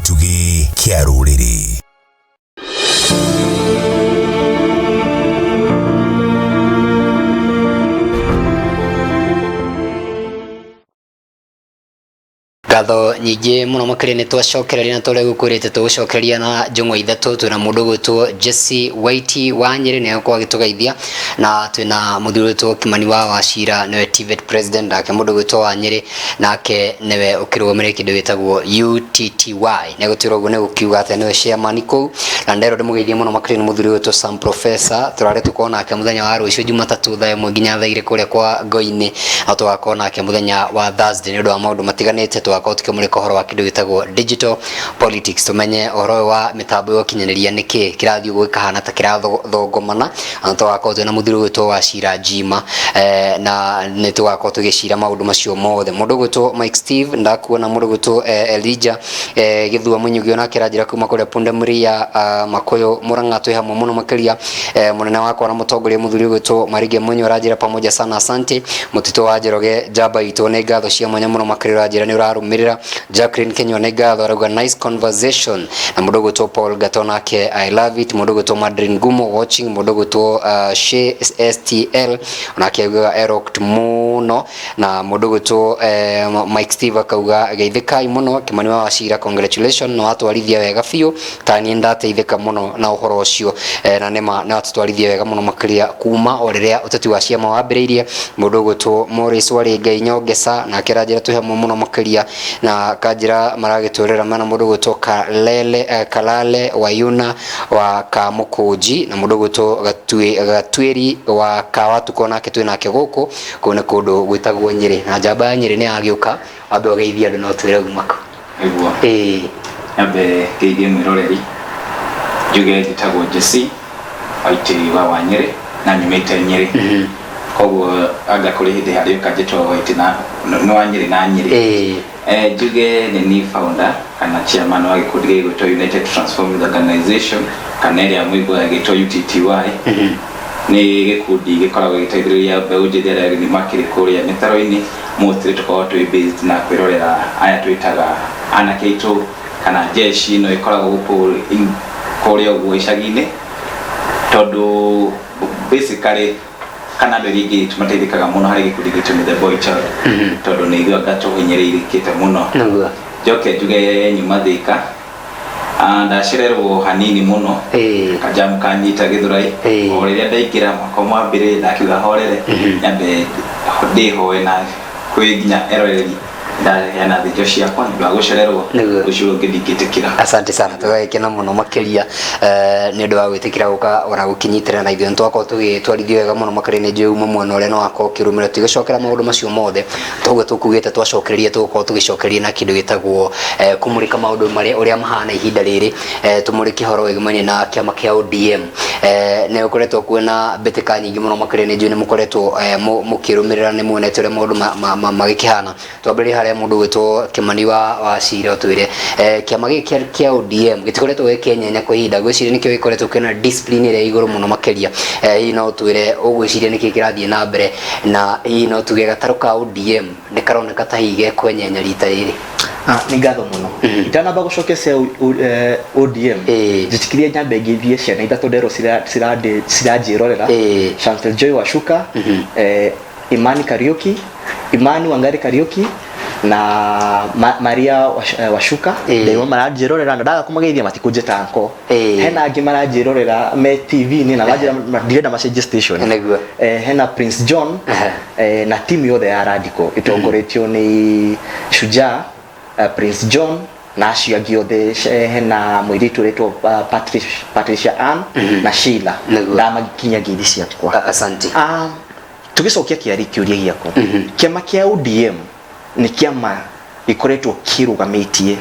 Gĩtugĩ kĩa rũrĩrĩ. Ngatho nyingĩ mũno makĩria nĩ twacokereria na tũrĩa gũkwĩrĩte tũgũcokereria na njũng'wa ithatũ. Twĩna mũndũ ũgwĩtwo Jesse Waiti wa Nyĩrĩ, nĩwe ũgũkorwo agĩtũgeithia, na twĩna mũthuri ũgwĩtwo Kimani wa Wachira, nĩwe TVET president, nake mũndũ ũgwĩtwo wa Nyĩrĩ nake nĩwe ũkĩrũgamĩrĩire kĩndũ gĩtagwo UTTY. Nĩ gũtwĩra ũguo nĩ gũkiuga atĩ nĩwe chairman kũu, na nderwo ndĩmũgeithie mũno makĩria nĩ mũthuri ũgwĩtwo Sam Professor. Tũrarĩ tũkorwo nake mũthenya wa rũciũ Jumatatũ thaa 1 nginya thaa 2 kũrĩa kwa Ngo-inĩ, na tũgakorwo nake mũthenya wa Thursday nĩ ũndũ wa maũndũ matiganĩte. Tũgakorwo tũkĩmũrĩka ũhoro wa kĩndũ gĩtagwo digital politics, tũmenye ũhoro ũyũ wa mĩtambo ya ũkinyanĩria nĩkĩ kĩrathiĩ ũguo gĩkahana ta kĩrathongomana. Na tũgakorwo twĩna mũthuri ũgwĩtwo Wachira Njima, na nĩ tũgakorwo tũgĩcira maũndũ macio mothe. Mũndũ ũgwĩtwo Mike Steve ndakuona, mũndũ ũgwĩtwo Elijah Gĩthua Mũnyugi onake aranjĩra kuma kũrĩa Pundamilia, Makũyũ, Mũrang'a, twĩ hamwe mũno makĩria. Mũnene wakwa na mũtongoria mũthuri ũgwĩtwo Marige Mũnyũ aranjĩra pamoja sana, asante. Mũtitũ wa Njoroge njamba itũ, nĩ ngatho cia mwanya mũno makĩria, ũranjĩra nĩ ũrarũmĩrĩra. Jacqueline Kenywa nĩ ngatho, arauga nice conversation. Na mũndũ ũgwĩtwo Paul Gato nake I love it. Mũndũ ũgwĩtwo Madrin Gumo watching. Mũndũ ũgwĩtwo She STL onake augaga eroked mũno. Na mũndũ ũgwĩtwo Mike Steve akauga geithĩkai mũno. Kimani wa Wachira, congratulations, nĩ watwarithia wega biũ, ta niĩ ndateithĩka mũno na ũhoro ũcio. Na nĩma nĩ watũtwarithia wega mũno makĩria kuma o rĩrĩa ũteti wa ciama wambĩrĩirie. Mũndũ ũgwĩtwo Morris Warĩ Ngai Nyongesa nake aranjĩra twĩ hamwe mũno makĩria, na kanjĩra maragĩtwĩrĩra mena mũndũ ũgwĩtwo Kalele, Kalale Wayuna wa Kamũkũnji, na mũndũ ũgwĩtwo Gatuĩri wa Kawatuko nake twĩ nake gũkũ. Kũu nĩ kũndũ gwĩtagwo Nyĩrĩ, na njamba ya Nyĩrĩ nĩ yagĩũka. Wambe ũgeithie andũ no twĩre umako. Nĩguo. Ĩĩ. Nyambe ngeithie mwĩroreri, njuge njĩtagwo Jesse Waitĩri wa Wanyĩrĩ na nyumĩte Nyĩrĩ. Koguo anga kũrĩ hĩndĩ harĩũka njĩtwo Waitĩ na nĩ wa Nyĩrĩ na Nyĩrĩ. Njuge nĩ niĩ founder kana chairman wa gĩkundi gĩgwĩtwo United Transform Youth Organization, kana ĩrĩa mũiguaga ĩgĩtwo UTTY. Nĩ gĩkundi gĩkoragwo gĩgĩteithĩrĩria mbeũ njĩthĩ arĩa makĩrĩ kũrĩa mĩtaro-inĩ. Mostly tũkoragwo twĩ based na kwĩrorera aya twĩtaga anake aitũ kana jeshi ĩno ĩkoragwo gũkũ kũrĩa ũguo icagi-inĩ, tondũ basically kana andũ arĩa aingĩ mateithĩkaga mũno harĩ gĩkundi gitũ nĩ the boy child, tondũ nĩ ithuĩ anga tũhinyĩrĩrĩkĩte mũno. Njoke njuge nyuma Thika. Ndacererwo hanini mũno, kajamu kanyita Gĩthũrai. O rĩrĩa ndaingĩra mwaka mwambĩrĩria ndakiuga horere, nyambe ndĩhoe na kwĩ nginya eroreri ndaheana thĩnjo ciakwa nĩ ũndũ wa gũcererwo. Ũcio ũngĩ ndingĩtĩkĩra. Asante sana, tũgagĩkena mũno makĩria nĩ ũndũ wa gwĩtĩkĩra gũka ona gũkĩnyitĩrĩra na ithuĩ. Nĩ twakorwo tũgĩtwarithio wega mũno makĩria, nĩ njũĩ uma mwena ũrĩa no wakorwo ũkĩrũmĩrĩra. Tũtigũcokera maũndũ macio mothe, toguo tũkugĩte twacokereria, tũgũkorwo tũgĩcokereria na kĩndũ gĩtagwo kũmũrĩka maũndũ marĩa ũrĩa mahana ihinda rĩrĩ. Tũmũrĩke ũhoro wĩgĩmainie na kĩama kĩa ODM. Nĩ ũkoretwo kwĩna mbĩtĩka nyingĩ mũno makĩria, nĩ njũĩ nĩ mũkoretwo mũkĩrũmĩrĩra, nĩ muonete ũrĩa maũndũ magĩkĩhana. Twambĩrĩrie harĩa mũndũ ũgwĩtwo Kimani wa Wachira, ũtwĩre kĩama gĩkĩ kĩa ODM gĩtikoretwo gĩ kĩenyenya kwa ihinda, ngwĩciria nĩkĩo gĩkoretwo kĩna discipline ĩrĩa igũrũ mũno makĩria. Hihi no ũtwĩre ũgwĩciria nĩkĩ kĩrathiĩ na mbere, na hihi no tuge gatarũ ka ODM nĩ karoneka ta hihi gekwenyenya rita rĩrĩ? Nĩ ngatho mũno. Itanamba gũcokia cia ODM, njĩtĩkĩrie nyambe ngeithie ciana ithatũ nderwo ciranjĩrorera. Chantel Joy Wacuka, Imani Kariuki, Imani Wangari Kariuki na Maria Wacuka. Ndaigua maranjĩrorera na ndaga kũmageithia matikũnjĩta nko. Hena angĩ maranjĩrorera me TV-inĩ na manjĩra ndirenda macenjie station. Hena Prince John, na timu yothe ya Radical ĩtongoretio nĩ Shujaa, Prince John na acio angĩ othe. Hena mũirĩtu ũretwo Patricia Ann na Sheila. Ndamakinya ngeithi ciakwa. Asante. Tũgĩcokia kĩarĩ kĩũria gĩaku, kĩama kĩa ODM nĩ kĩama gĩkoretwo kĩrũgamĩtie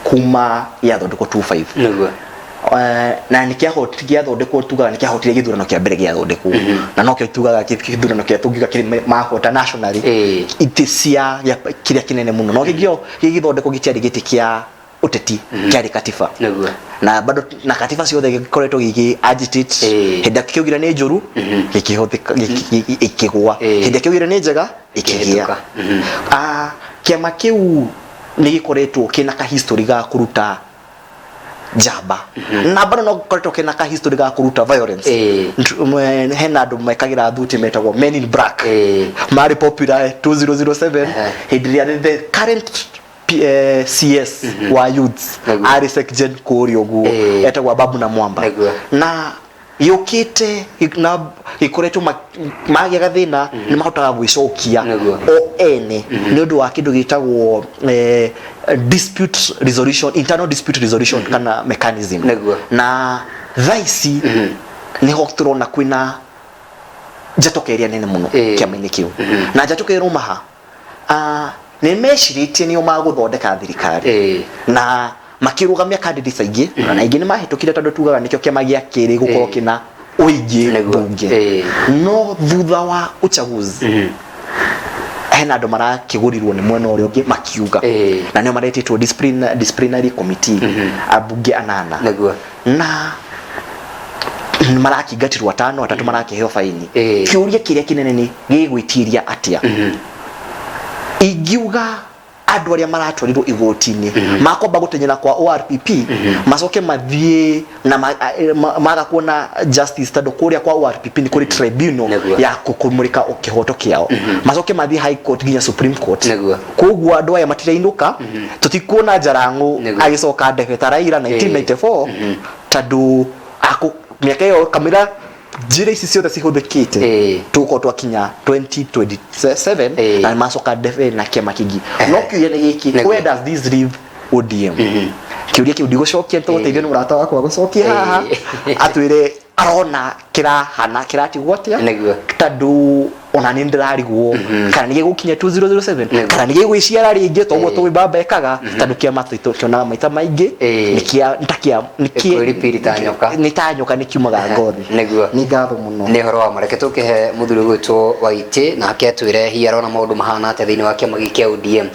kuma gĩathondekwo 25. Na nĩ gĩathondekwo, tugaga nĩ kĩahotire gĩthurano kĩa mbere gĩathondekwo, na nokĩo tugaga gĩthurano kĩrĩa tũngiuga kĩrĩ mahota nationally itĩ cia kĩrĩa kĩnene mũno, no gĩkĩo gĩgĩthondekwo gĩtiarĩ gĩtĩ kĩa ũteti, kĩarĩ katiba. Na bado na katiba ciothe gĩkoretwo gĩgĩ agitate. Hĩndĩ ĩrĩa kĩaugire nĩ njũru gĩkĩhũthĩka, ĩkĩgũa. Hĩndĩ ĩrĩa kĩaugire nĩ njega ĩkĩgĩa. Ĩkĩhĩtũka. Kĩama kĩu nĩ gĩkoretwo kĩna ka history ga kũruta Njamba na bado no koretwo kena ka history ga kuruta violence. Hena andu mekagira thuti metagwo Men in Black, marĩ popular 2007, hĩndĩ ĩrĩa the current CS wa youths arĩ secgen kũrĩa ũguo, etagwo Ababu na Mwamba, na yũkĩte na gĩkoretwo magĩa gathĩna nĩ mahotaga gwĩcokia o ene nĩ ũndũ wa kĩndũ gĩtagwo dispute resolution, internal dispute resolution kana mechanism. Na thaa ici nĩho tũrona kwĩna njatũka ĩrĩa nene mũno kĩama-inĩ kĩu, na njatũka ĩrauma ha? Nĩ mecirĩtie nĩo magũthondeka thirikari na makĩrũgamia candidates aingĩ, na aingĩ nĩ mahĩtũkire, tondũ tugaga nĩkĩo kĩama gĩa kerĩ gũkorwo kĩna ũingĩ mbunge. No thutha wa uchaguzi hena andũ marakĩgũrirwo nĩ mwena ũrĩa ũngĩ makiuga, na nĩo maretĩtwo disciplinary committee, ambunge anana, na marakingatirwo atano, atatũ marakĩheo faini. Kĩũria kĩrĩa kĩnene nĩ gĩgwĩtiria atĩa? Ingiuga andũ arĩa maratwarirwo igoti-inĩ makwamba gũtenyera kwa ORPP, macoke mathiĩ na maga kuona justice, tondũ kũrĩa kwa ORPP nĩ kũrĩ tribunal ya kũmũrĩka kĩhoto kĩao, macoke mathiĩ high court nginya Supreme Court. Koguo andũ aya matirainũka, tũtikuona Jalang'o agĩcoka ndebe ta Raila 1994, tondũ mĩaka ĩyo kamĩra njĩra ici ciothe cihũthĩkĩte, tũgũkorwo twakinya 2027 na macoka ndebe na kĩama kĩngĩ. No kĩũria nĩ gĩkĩ: where does this leave ODM? Kĩũria kĩu ndigũcokia, tũgũteithio nĩ mũrata wakwa gũcokia haha, atwĩre arona kĩrahana kĩratigwo atĩa, tondũ ona nĩ ndĩrarigwo kana nĩ gĩgũkinya 2007, kana nĩ gĩgwĩciara rĩngĩ toguo tũĩ baba ekaga, tondũ kĩama tũkĩonaga maita maingĩ nĩ kĩa nĩ ta kĩa nĩ kĩa Gĩkwĩripiri ta nyoka. Nĩ ta nyoka, nĩ kiumaga ngothi. Nĩ ngatho mũno. Nĩ ũhoro wa mareke tũkĩhe mũthuri ũgwĩtwo Waitĩ nake atwĩre hihi arona maũndũ mahana atĩa thĩinĩ wa kĩama gĩkĩ kĩa ODM.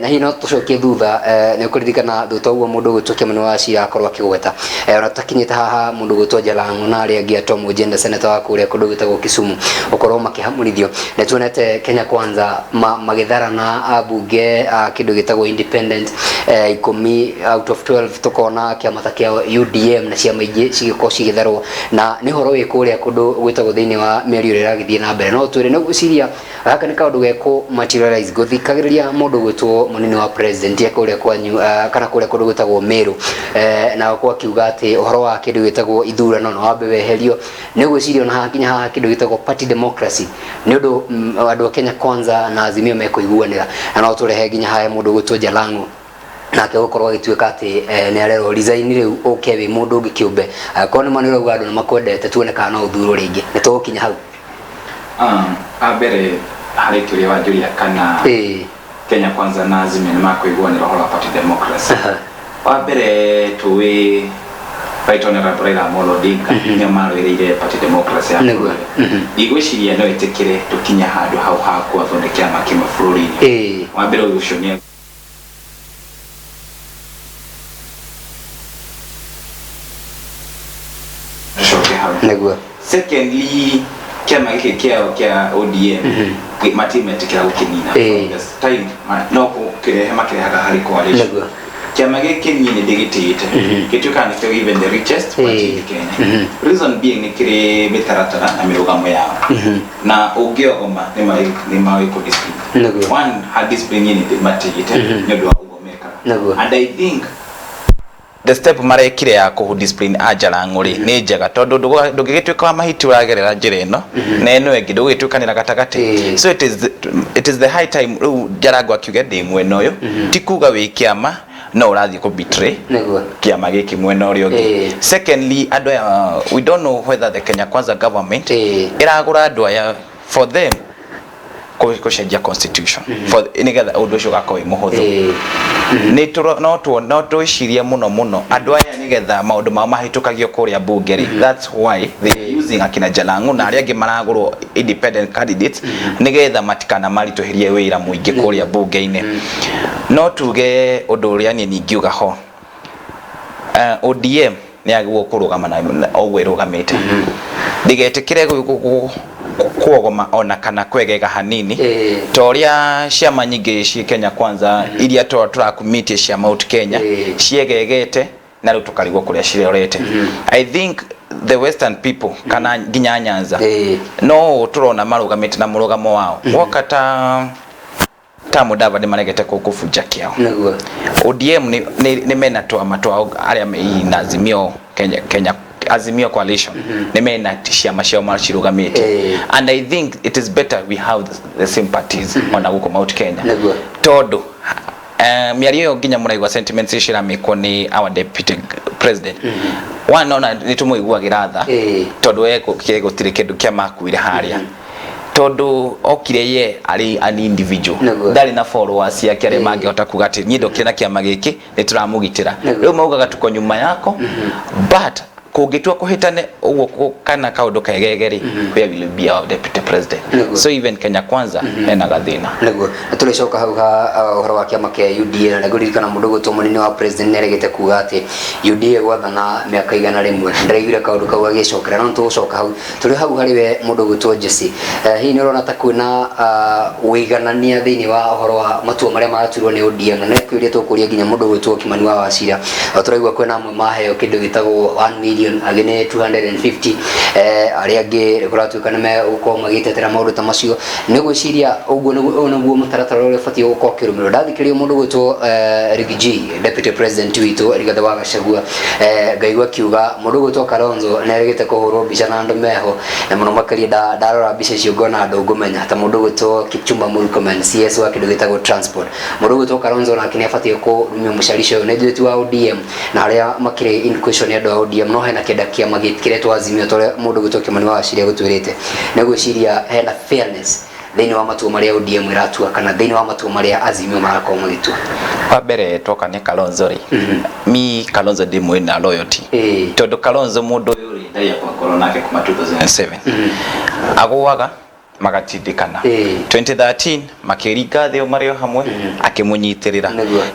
Na hihi no tũcokie thutha, nĩ ũkũririkana thutha ũguo mũndũ ũgwĩtwo Kĩmani wa Wachira akorwo akĩgweta, ona tũtakinyĩte haha, mũndũ ũgwĩtwo Jalang'o na arĩa angĩ a Tom Ojienda, senator wa kũrĩa kũndũ gwĩtagwo Kisumu, gũkorwo makĩhamũrithio. Nĩ tuonete Kenya Kwanza magĩtharana ambunge a kĩndũ gĩtagwo independent 10 out of 12, tũkona kĩama ta kĩa UDM na ciama ingĩ cigĩkorwo cigĩtharwo, na nĩ ũhoro wĩ kũrĩa kũndũ gwĩtagwo thĩinĩ wa mĩario ĩrĩa ĩragĩthiĩ na mbere. No twĩre nĩ gwĩciria gaka nĩ kaũndũ gekũ materialize gũthikagĩrĩria mũndũ gwĩtwo mũnini wa president ya kũrĩa kwanyu, kana kũrĩa kũndũ gwĩtagwo Meru, na gũkorwo akiuga atĩ ũhoro wa kĩndũ gĩtagwo ithurano no wambe weherio. Nĩ ũgwĩciria ona hakinya haha kĩndũ gĩtagwo party democracy nĩ ũndũ andũ a Kenya Kwanza na Azimio mekũiguanĩra, na no tũrehe nginya haha mũndũ gwĩtwo Jalang'o nake gũkorwo agĩtuĩka atĩ nĩ arerwo resign rĩu ũke wĩ mũndũ ũngĩ kĩũmbe, angĩkorwo nĩ ma nĩ ũrauga andũ nĩ makwendete, tuone kana no ũthurwo rĩngĩ. Nĩ tũgũkinya hau. Mbere harĩ kĩũria wanjũria kana Kenya Kwanza na Azimio nĩ makũiguanĩra ũhoro wa party democracy. Wa mbere, tũĩ Right Honorable Raila Amolo Odinga nĩo marũĩrĩire party democracy ya bũrũri. Ndigwĩciria no ĩtĩkĩre tũkinye handũ hau ha gwathwo nĩ kĩama kĩmwe bũrũri-inĩ. Wa mbere ũcio nĩ tucoke hau. Secondly, kĩama gĩkĩ kĩao kĩa ODM matimetĩkĩra gũkĩnina. From the time no kũkĩrehe makĩrehaga harĩ coalition. Kĩama gĩkĩ niĩ nĩ ndĩgĩtĩĩte, gĩtuĩkaga nĩkĩo even the richest party in Kenya, reason being nĩ kĩrĩ mĩtaratara na mĩrũgamo yao, na ũngĩogoma nĩ marĩ kũ discipline. One hard discipline niĩ nĩ matĩĩte nĩ ũndũ wa ũguo mekaga. And I think the step marekire ya kũ discipline a Jalang'o rĩ nĩ njega, tondũ ndũngĩgĩtuĩka wa mahiti ũragerera njĩra ĩno na ĩno ĩngĩ, ndũgũgĩtuĩkanĩra gatagatĩ. So it is the high time rĩu Jalang'o akiuge ndĩ mwena ũyũ. Ti kuga wĩ kĩama no ũrathiĩ kũ betray kĩama gĩkĩ mwena ũrĩa ũngĩ. Secondly, andũ aya, we don't know whether the Kenya Kwanza government ĩragũra andũ aya for them gũcenjia constitution for nĩgetha ũndũ ũcio ũgakorwo wĩ mũhũthũ. Nĩ no no twĩcirie mũno mũno andũ aya nĩgetha maũndũ mao mahĩtũkagio kũrĩa mbunge rĩ, that's why they are using akina Jalang'o na arĩa angĩ maragũrwo independent candidates, nĩgetha matikana maritũhĩrie wĩra mũingĩ kũrĩa mbunge-inĩ. No tuge ũndũ ũrĩa niĩ ningiuga ho, ODM nĩ yagĩrĩirwo kũrũgama na ũguo ĩrũgamĩte, ndĩgetĩkĩre kuogoma ona kana kwegega hanini, ta ũrĩa ciama nyingĩ ciĩ Kenya Kwanza iria tũrakumĩtie cia Mount Kenya ciegegete. Na rĩu tũkarigwo kũrĩa cirorete. I think the western people kana nginya Nyanza no tũrona marũgamĩte na mũrũgamo wao woka ta Mudavadi maregete kũbunja kĩao. ODM nĩ mena twama twao arĩa me na Azimio Kenya Azimio coalition, nĩ mena ciama ciao macirũgamĩte. And I think it is better we have the same parties ona gũkũ Mount Kenya, tondũ mĩario ĩyo nginya mũraigua sentiments icio ciramĩkwo nĩ our deputy president one, ona nĩ tũmũiguagĩra tha, tondũ we gũtirĩ kĩndũ kĩa makuire harĩa, tondũ okire ye arĩ an individual, ndarĩ na followers ciake arĩa mangĩhota kuga atĩ niĩ ndokire na kĩama gĩkĩ nĩ tũramũgitĩra. Rĩu maugaga tuko nyuma yako, but kũngĩtua kũhĩtane ũguo kana kaũndũ kegege rĩ, where will be our deputy president? So even Kenya Kwanza hena gathĩna. Nĩguo na tũrĩcoka hau ha ũhoro wa kĩama kĩa UDA, na nĩngũririkana mũndũ ũgwĩtwo mũnini wa president nĩaregete kuga atĩ UDA gwathana mĩaka 100. Ndĩraiguire kaũndũ kau agĩcokera, no nĩtũgũcoka hau. Tũrĩ hau harĩ we mũndũ ũgwĩtwo Jesse, hihi nĩ ũrona ta kwĩna ũiganania thĩinĩ wa ũhoro wa matua marĩa maratuirwo nĩ ODM? Na nĩ kĩũria tũkũria nginya mũndũ ũgwĩtwo Kimani wa Wachira. O tũraigua kwĩna amwe maheo kĩndũ gĩtagwo 1 million, angĩ nĩ 250, arĩa angĩ kũratuĩka nĩ megũkorwo magĩtetera maũndũ ta macio. Nĩ gwĩciria ũguo ũyũ nĩguo mũtaratara ũrĩa ũbatiĩ gũkorwo ũkĩrũmĩrĩrwo. Ndathikĩrĩria mũndũ ũgwĩtwo Riggy G, deputy president witũ Rigathĩ wa Gachagua, ngaigua akiuga mũndũ ũgwĩtwo Kalonzo nĩ arĩgĩte kũhũrwo mbica na andũ meho, na mũno makĩria ndarora mbica icio ngona andũ ngũmenya ta mũndũ ũgwĩtwo Kipchumba Murkomen, CS wa kĩndũ gĩtagwo transport. Mũndũ ũgwĩtwo Kalonzo nake nĩ abatiĩ kũrumio mũcarico ũyũ. Nĩ njũĩ ti wa ODM na arĩa makĩrĩ in question nĩ andũ a ODM, no hena kĩenda kĩama kĩretwo Azimio, ta ũrĩa mũndũ ũgwĩtwo Kimani wa Wachira gũtwĩrĩte. Nĩ gwĩciria hena fairness thĩinĩ wa matua marĩa ODM ĩratua kana thĩinĩ wa matua marĩa Azimio marakorwo magĩtua? Wa mbere twoka nĩ Kalonzo rĩ, mi Kalonzo ndĩmũĩ na loyalty, tondũ Kalonzo mũndũ ũyũ rĩ, ndarĩ ngorwo nake kuma 2007, agũaga magatindĩkana. 2013 makĩringa thĩ marĩ o hamwe, akĩmũnyitĩrĩra.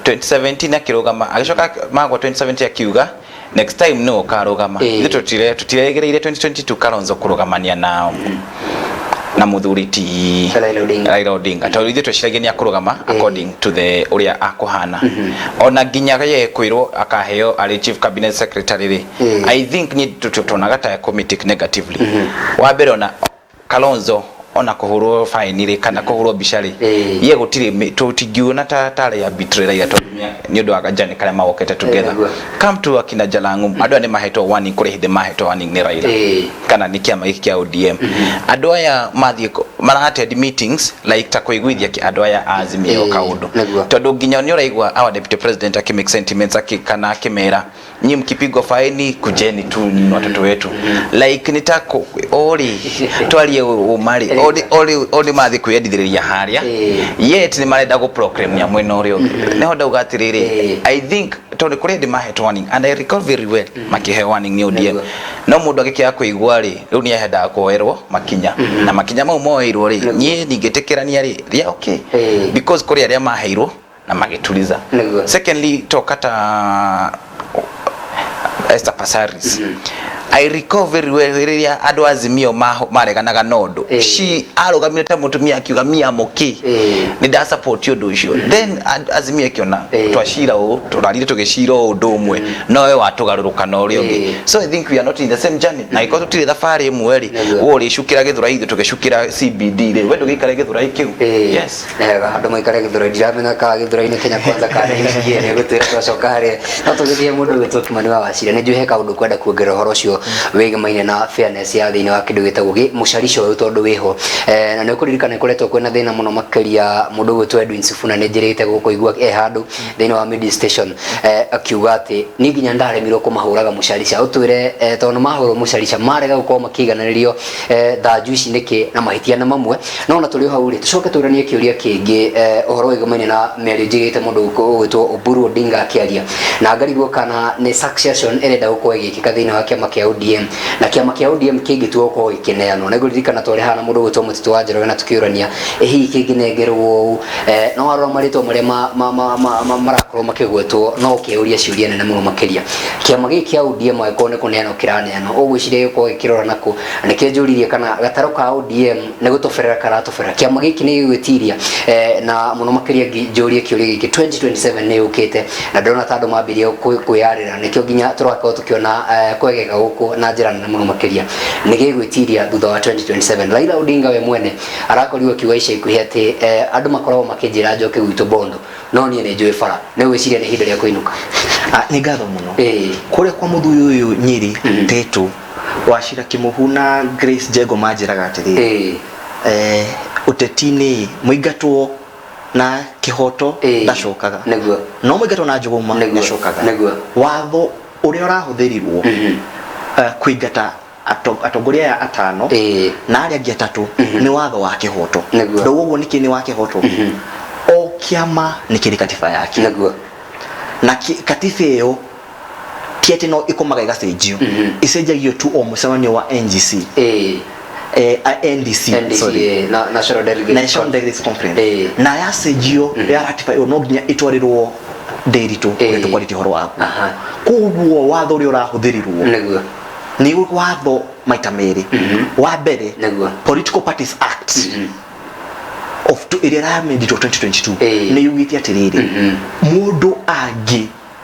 2017 akĩrũgama, agĩcoka magwa 2017 akiuga next time no ũkarũgama. Ithuĩ tũtiregereire 2022 Kalonzo kũrũgamania na mũthuri ti Raila Odinga. Raila Odinga, tondũ ithuĩ tweciragia nĩ akũrũgama according to the ũrĩa akũhana, ona nginya ye kwĩrwo akaheo arĩ chief cabinet secretary rĩ, I think ni tuonaga ta committee negatively. Wa mbere, ona Kalonzo ona kũhũrwo fine rĩ kana kũhũrwo mbica rĩ, ye gũtirĩ tũtingiona ta tarĩ arbitrary Raila, tondũ nĩ ũndũ wa gajani karĩa mawokete together. Come to akina Jalango, andũ aya nĩ mahetwo warning, kũrĩ hĩndĩ mahetwo warning nĩ Raila kana nĩ kĩama gĩkĩ kĩa ODM. Andũ aya mathiĩ mara attend meetings like ta kũiguithia andũ aya a Azimio kaũndũ, tondũ nginya nĩ ũraigua our deputy president akĩ make sentiments kana akĩmera, nyi mkipigwa faini kujeni tu, nyinyi watoto wetu. Like nĩ ta ori twarie ũmarĩ ori ori ori mathiĩ kwĩyendithĩrĩria harĩa, yet nĩ marenda gũ proclaim ya mwena ũrĩa ũngĩ. Nĩho ndauga atĩrĩrĩ, I think tondũ kũrĩ hĩndĩ mahetwo warning, and I recall very well makĩheo warning nĩ ODM, no mũndũ agĩkĩaga kũigua rĩ, rĩu nĩ endaga kuoerwo makinya, na makinya mau moeirwo rĩ, niĩ ningĩtĩkĩrania rĩ rĩa okay, because kũrĩ arĩa maheirwo na magĩtuliza. Secondly, toka ta Esther Passaris, I recall very well rĩrĩa andũ a Azimio mareganaga na ũndũ, she arũgamire ta mũtumia akiuga mi am okay, nĩ nda support ũndũ ũcio. Then Azimio ĩkĩona twacira ũũ, tũrarire tũgĩcira ũũ ũndũ ũmwe, no we watũgarũrũka na ũrĩa ũngĩ. So I think we are not in the same journey, na angĩkorwo tũtirĩ thabarĩ ĩmwe rĩ, we ũrĩcukĩra Gĩthũrai, ithuĩ tũgĩcukĩra CBD rĩ, we ndũgĩikare Gĩthũrai kĩu. Yes. Wega, andũ maikare Gĩthũrai. Ndiramenya kana Gĩthũrai-inĩ Kenya Kwanza kana UDA nĩ gũtwĩra twacoka harĩa. No tũgĩthiĩ mũndũ ũgwĩtwo Kimani wa Wachira, nĩ njũĩ he kaũndũ kwenda kuongerera ũhoro ũcio wĩgemaine na fairness ya thĩinĩ wa kĩndũ gĩtagwo gĩ mũcarico ũyũ, tondũ wĩho, na nĩ ũkũririkana ĩkoretwo kwĩna thĩna mũno makĩria. Mũndũ ũgwĩtwo Edwin Sifuna nĩ njĩrĩte gũkũigua e handũ thĩinĩ wa media station, akiuga atĩ niĩ nginya ndaremirwo kũmahũraga mũcarica. Ũtwĩre, tondũ nĩ mahũrwo mũcarica marega gũkorwo makĩigananĩrio, thanju ici nĩkĩ na mahĩtia nĩ mamwe? No ona tũrĩ o hau rĩ, tũcoke tũranie kĩũria kĩngĩ, ũhoro wĩgemaine na mĩario njigĩte mũndũ ũgwĩtwo Oburu Odinga akĩaria, na ngarigwo kana nĩ succession ĩrenda gũkorwo ĩgĩkĩka thĩinĩ wa kĩama kĩa ODM, na kĩama kĩa ODM kĩngĩtua gũkorwo gĩkĩneanwo. Na ngũririkana twarĩ haha na mũndũ ũgwĩtwo Mũtitũ wa Njoroge na tũkĩũrania ĩ hihi kĩngĩnengerwo ũũ, no warora marĩtwa marĩa marakorwo Marakorwo makĩgwetwo no ũkĩũria ciũria nene mũno makĩria. Kĩama gĩkĩ kĩa ODM angĩkorwo nĩ kũneanwo kĩraneanwo, ũgwĩciria gĩgũkorwo gĩkĩrora nakũ? Na nĩkĩo njũririe kana gatarũ ka ODM nĩ gũtoberera karatoberera. Kĩama gĩkĩ nĩ gĩgwĩtiria na mũno makĩria njũrie kĩũria gĩkĩ, 2027 nĩ yũkĩte na ndĩrona ta andũ mambirie kwĩyarĩra, nĩkĩo nginya tũrakorwo tũkĩona kwegega gũkũ na njĩra nene mũno makĩria. Nĩ gĩgwĩtiria thutha wa 2027. Raila Odinga we mwene arakorirwo akiuga ica ikuhĩ atĩ andũ makoragwo makĩnjĩra njoke gwitũ Bondo, no niĩ nĩ njũĩ bara. Nĩ ũgwĩciria nĩ ihinda rĩa kũinũka? Ah, nĩ ngatho mũno. Kũrĩa kwa mũthuri ũyũ Nyeri Tetu Wachira Kĩmũhu na Grace Njengo manjĩraga atĩrĩrĩ, ũteti-inĩ mũingatwo na kĩhoto ndacokaga, no mũingatwo na njũgũma nĩacokaga. Watho ũrĩa ũrahũthĩrirwo kũingata atongoria aya atano na arĩa angĩ atatũ nĩ watho wa kĩhoto. Ndauga ũguo nĩkĩ nĩ wa kĩhoto? O kĩama nĩ kĩrĩ katiba yakĩo. Na katiba ĩyo ti atĩ no ĩkomaga ĩgacenjio, ĩcenjagio tu o mũcemanio wa NGC, NDC, NDC, sorry. National Delegates National Delegates Conference. Na yacenjio, ya ratify ĩyo, no nginya ĩtwarĩrwo Ndĩritũ ũrĩa tũkwarĩtie ũhoro waku. Koguo watho ũrĩa ũrahũthĩrirwo nĩ watho maita merĩ. Wa mbere, Political Parties Act of ĩrĩa ĩramenditwo 2022 nĩ yugĩte atĩrĩrĩ, mũndũ angĩ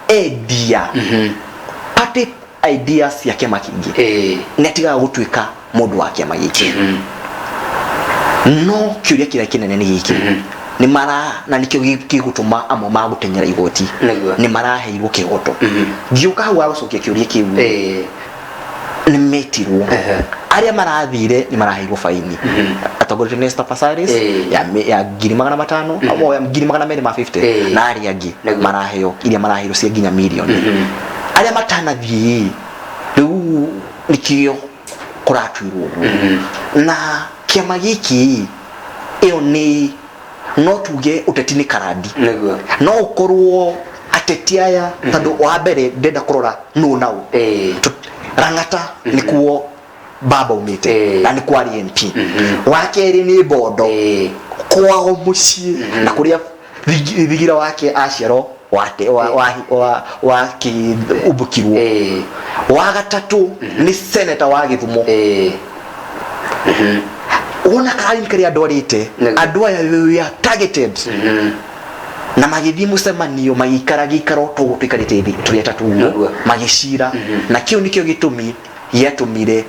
endia party ideas cia kĩama kĩngĩ nĩ atigaga gũtuĩka mũndũ wa kĩama gĩkĩ. No kĩũria kĩrĩa kĩnene nĩ gĩkĩ, nĩ mara na nĩkĩo gĩgũtũma amwe magũteng'era igoti, nĩ maraheirwo kĩhoto. Ngĩũka hau wa gũcokia kĩũria kĩu, nĩ metirwo, arĩa marathire nĩ maraheirwo faini atongoretio nĩ Esther Passaris ya 500,000, o ya 250,000, na arĩa angĩ maraheo iria maraheirwo cia nginya mirioni. Arĩa matanathiĩ rĩu nĩkĩo kũratuirwo ũguo. Na kĩama gĩkĩ ĩyo nĩ no tuge ũteti nĩ karandi. No ũkorwo ateti aya, tondũ wa mbere ndenda kũrora nũ na ũ. Rang'ata nĩkuo baba umĩte na nĩ kwarĩ MP. Wa kerĩ nĩ Bondo, kwao mũciĩ na kũrĩa thigira wake aciarwo wate wa wa wa wa kĩumbũkirwo. Wa gatatũ nĩ senator wa Gĩthumo. Wona karani karĩa andwarĩte, andũ aya we are targeted, na magĩthiĩ mũcemanio magĩikara gĩikaro toguo tũikarĩte thĩ tũrĩ atatũ ũguo, magĩcira, na kĩu nĩkĩo gĩtũmi gĩatũmire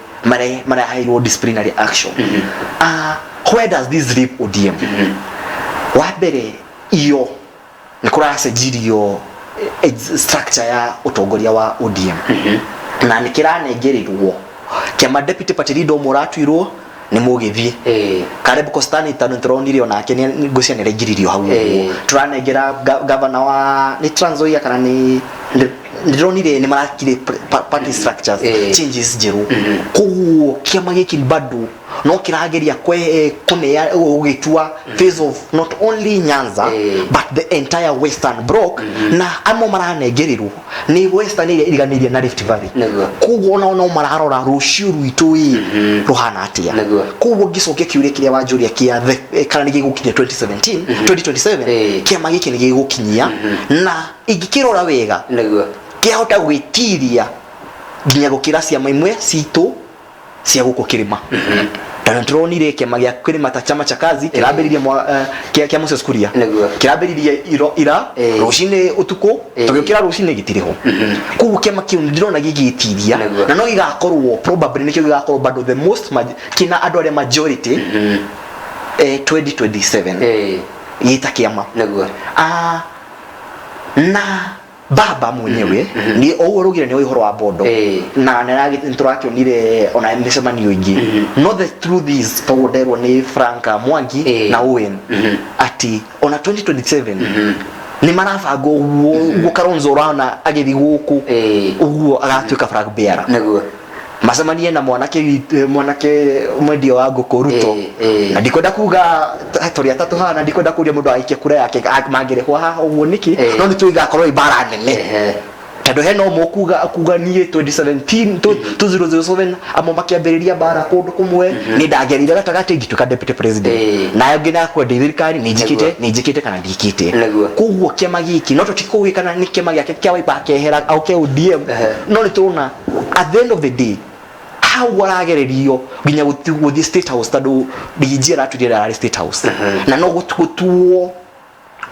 mareheirwo disciplinary action. Where does this leave ODM? Wa mbere iyo nĩ kũracenjirio structure ya ũtongoria wa ODM, na nĩ kĩranengererwo kĩama. Deputy party leader ũmwe ũratuirwo nĩ mũgĩthiĩ Caleb Kostani, tondũ nĩtũronire onake ngũcia nĩ araingĩririo hau ũguo. Tũranengera governor wa nĩ Trans Nzoia kana nĩ ndĩronire nĩ marakire party structures changes njerũ. Koguo kĩama gĩkĩ bado no kĩrageria kũnea gũgĩtua face of not only Nyanza but the entire Western Bloc, na amwe maranengererwo nĩ Western ĩrĩa iriganĩirie na Rift Valley. Koguo onao no mararora rũciũ rwitũ ĩ rũhana atĩa. Koguo ngĩcokia kĩũria kĩrĩa wanjũria kĩa kana nĩ gĩgũkinyia 2017, 2027, kĩama gĩkĩ nĩ gĩgũkinyia, na ingĩkĩrora wega kĩahota gwĩtiria nginya gũkĩra ciama imwe citũ cia gũkũ kĩrĩma, tondũ nĩtũronire kĩama gĩa kĩrĩma ta Chama cha Kazi kĩrambĩrĩria kĩa Moses Kuria kĩrambĩrĩria ira rũcinĩ ũtukũ, tũgĩũkĩra rũcinĩ gĩtirĩ ho. Koguo kĩama kĩu ndĩrona gĩgĩtiria na no gĩgakorwo probably nĩkĩo gĩgakorwo bado the most kĩna andũ arĩa majority 2027 gĩta kĩama. Ah, na baba mwenyewe nĩ o ũguo raugire nĩ oĩ ũhoro wa Bondo na nĩtũrakĩonire ona mĩcemanio ĩngĩ, no the truth is toguo nderwo nĩ Frank Mwangi na Owen atĩ ona 2027 nĩ marabanga ũguo ũguo Kalonzo ũrona agĩthiĩ gũkũ ũguo agatuĩka flag bearer, macemanie na mwanake mwanake mwendia wa ngũkũ Ruto. Na ndikwenda kuga tũrĩ atatũ haha, na ndikwenda kũria mũndũ agaikia kura yake mangĩrehwo haha ũguo nĩkĩ, no nĩ tũĩ igakorwo ĩ mbara nene. Tondũ hena ũmwe kuga kuga niĩ 2017 2007 amwe makĩambĩrĩria mbara kũndũ kũmwe, nĩ ndagerire gatagatĩ ngĩtuĩka deputy president, nayo ngĩ nakwenda thirikari nĩ njikĩte, nĩ njikĩte kana ndikĩte. Koguo kĩama gĩkĩ no tũtikũĩ kana nĩ kĩama gĩake kĩa Wiper akehera au kĩa ODM, no nĩ tũrona at the end of the day hau aragererio nginya gũthiĩ State House, tondũ DG aratwĩrire ararĩ State House na no gũtuo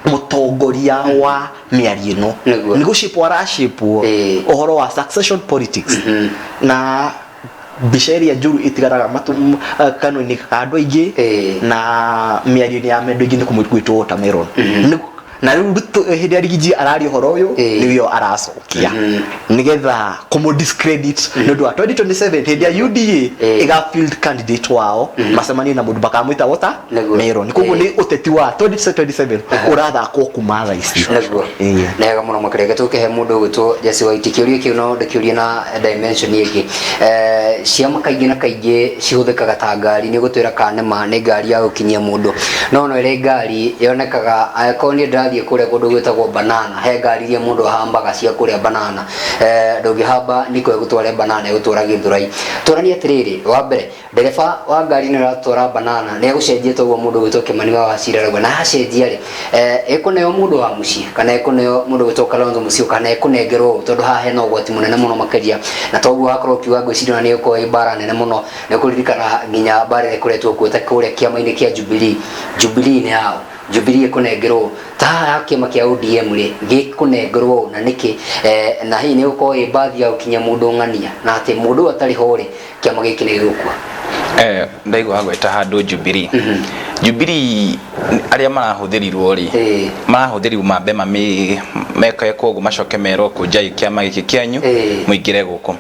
mũtongoria wa mĩario ĩno, nĩ gũcĩpwo aracĩpwo ũhoro wa succession politics, na mbica ĩrĩa njũru ĩtigaraga matũ kanua-inĩ ka andũ aingĩ na mĩario-inĩ ya andũ aingĩ nĩ kũmwĩtwo watermelon. Na rĩu Ruto hĩndĩ ya Rigiji araria ũhoro ũyũ, nĩyo aracokia nĩgetha kũmũ discredit nĩ ũndũ wa 2027 hĩndĩ ya UDA ĩga field candidate wao macemanie na mũndũ makamwĩta watermelon. Koguo nĩ ũteti wa 2027 ũrathakwo kuma thaa ici. Nĩ wega mũno makĩria. Reke tũkĩhe mũndũ ũgwĩtwo Jesse White kĩũria kĩu, no ndĩkĩũrie na dimension ĩngĩ. Ciama kaingĩ na kaingĩ cihũthĩkaga ta ngari. Nĩ ũgũtwĩra kana nĩma nĩ ngari ya gũkinyia mũndũ, no ĩrĩ ngari yonekaga angĩkorwo niĩ ndĩrathiĩ kũrĩa kũndũ gwĩtagwo Banana, he ngari iria mũndũ ahambaga cia kũrĩa Banana. Ndũngĩhamba niko ĩgũtware Banana, ĩgũtwara Gĩthũrai. Tũranie atĩrĩrĩ, wa mbere, ndereba wa ngari nĩ ũratwara Banana nĩ egũcenjia toguo mũndũ ũgwĩtwo Kĩmani wa Wachira arauga, na acenjia rĩ, ĩkũneo mũndũ wa mũciĩ kana ĩkũneo mũndũ ũgwĩtwo Kalonzo Musyoka kana ĩkũnengerwo ũũ, tondũ haha hena ũgwati mũnene mũno makĩria, na toguo wakorwo ũkiuga ngwĩciria ona nĩ ĩgũkorwo ĩ mbara nene mũno. Nĩ ũkũririkana nginya mbara ĩrĩa ĩkoretwo kuo ta kũrĩa kĩama-inĩ kĩa Jubilee, Jubilee nĩ yao, Jubilee ĩkũnengerwo ta haha kĩama kĩa ODM rĩ, gĩkũnengerwo ũũ na nĩkĩ? Na hihi nĩ gũkorwo ĩ mbathi ya gũkinyia mũndũ ng'ania na atĩ mũndũ ũyũ atarĩ ho rĩ, kĩama gĩkĩ nĩ gĩgũkua? Ndaigua gweta handũ Jubilee. Jubilee arĩa marahũthĩrirwo rĩ, marahũthĩrirwo mambe mami meke koguo macoke merwo kũnjai kĩama gĩkĩ kĩanyu, mũingĩre gũkũ.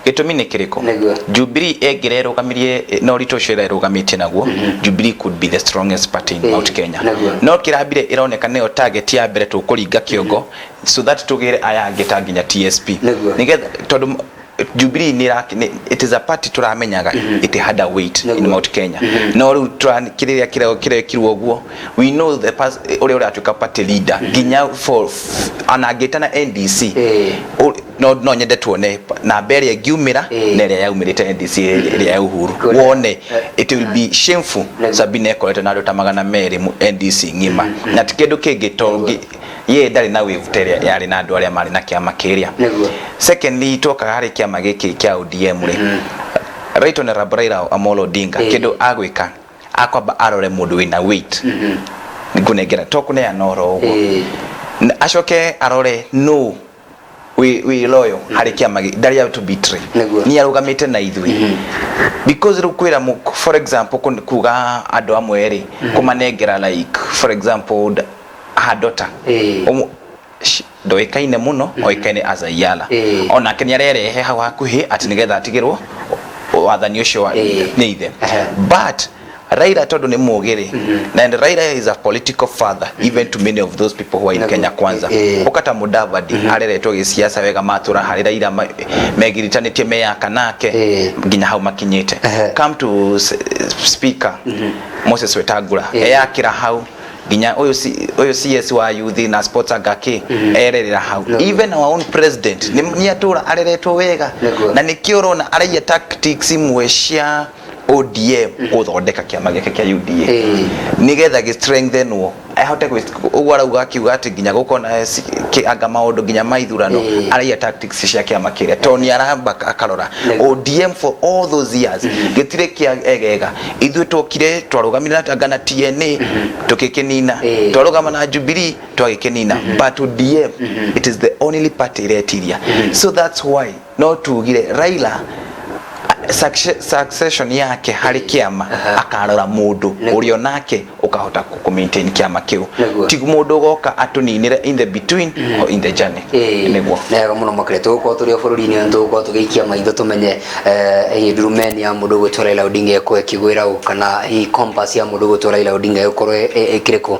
Gĩtũmi nĩ kĩrĩkũ? Jubilee ĩngĩrerũgamirie na ũritũ ũcio ĩrerũgamĩtie naguo, Jubilee could be the strongest party in Mount Kenya. No kĩrambire ĩroneka nĩyo target ya mbere tũkũringa kĩongo so that tũgĩre aya angĩ ta nginya TSP, nĩgetha tondũ Jubilee nĩ it is a party tũramenyaga it had a weight in Mount Kenya. No rĩu kĩrĩa kĩrekirwo ũguo, we know the ũrĩa ũratuĩka party leader nginya for ona angĩtana NDC, no nyende tuone namba ĩrĩa ĩngiumĩra na ĩrĩa yaumĩrĩte NDC ĩrĩa ya Uhuru. Wone it will be shameful. Sabina ĩkoretwo na andũ ta 200 NDC ng'ima na ti kĩndũ kĩngĩ to ye ndarĩ na wave ta ĩrĩa yarĩ na andũ arĩa marĩ na kĩama kĩrĩa. Secondly, twokaga harĩ kĩama gĩkĩ kĩa ODM rĩ, Right Honorable Raila Amolo Odinga kĩndũ agwĩka akwamba arore mũndũ wĩna weight ngũnengera to kũneana oro ũguo. Acoke arore no wĩ loyal harĩ kĩama ndarĩ to betray, nĩ arũgamĩte na ithuĩ, because rĩu kwĩra for example kuga andũ amwe rĩ kũmanengera, like for example Hadota ndoĩkaine mũno, oĩkaine as a Yala, onake nĩ arerehe hau hakuhĩ atĩ nĩgetha atigĩrwo wathani ũcio nĩ ithe. But Raila tondũ nĩ mũgĩ rĩ, and Raila is a political father even to many of those people who are in Kenya Kwanza. Ũkata Mudavadi areretwo gĩsiasa wega, matũra harĩ Raila megiritanĩtie meyaka nake nginya hau makinyĩte. Come to Speaker Moses Wetangula, eyakĩra hau nginya ũyũ CS wa youth na sports anga kĩ ererera hau. Even our own president nĩ atũra areretwo wega, na nĩkĩo ũrona araiya tactics imwe cia ODM gũthondeka kĩama gĩake kĩa UDA nĩgetha gĩ strengthenwo ahote ũguo arauga akiuga atĩ nginya gũkona anga maũndũ nginya ma ithurano, araiya tactics cia kĩama kĩrĩa tondũ nĩ aramba akarora ODM for all those years gĩtirĩ kĩa egega. Ithuĩ twokire twarũgamire na anga na TNA tũgĩkĩnina, twarũgama na Jubilee twagĩkĩnina, but ODM, it is the only party ĩretiria. So that's why no tugire Raila succession yake harĩ kĩama akarora mũndũ ũrĩa onake ũkahota kũ maintain kĩama kĩu, ti mũndũ ũgoka atũninĩre in the between or in the journey. Nĩguo. Nĩ wega mũno makĩria. Tũgũkorwo tũrĩ o bũrũri-inĩ ũyũ, tũgũkorwo tũgĩikia maitho tũmenye hihi ndurumeni ya mũndũ ũgwĩtwo Raila Odinga ĩgũkorwo ĩkĩgwĩra ũ, kana hihi compass ya mũndũ ũgwĩtwo Raila Odinga ĩgũkorwo ĩkĩrĩkũ,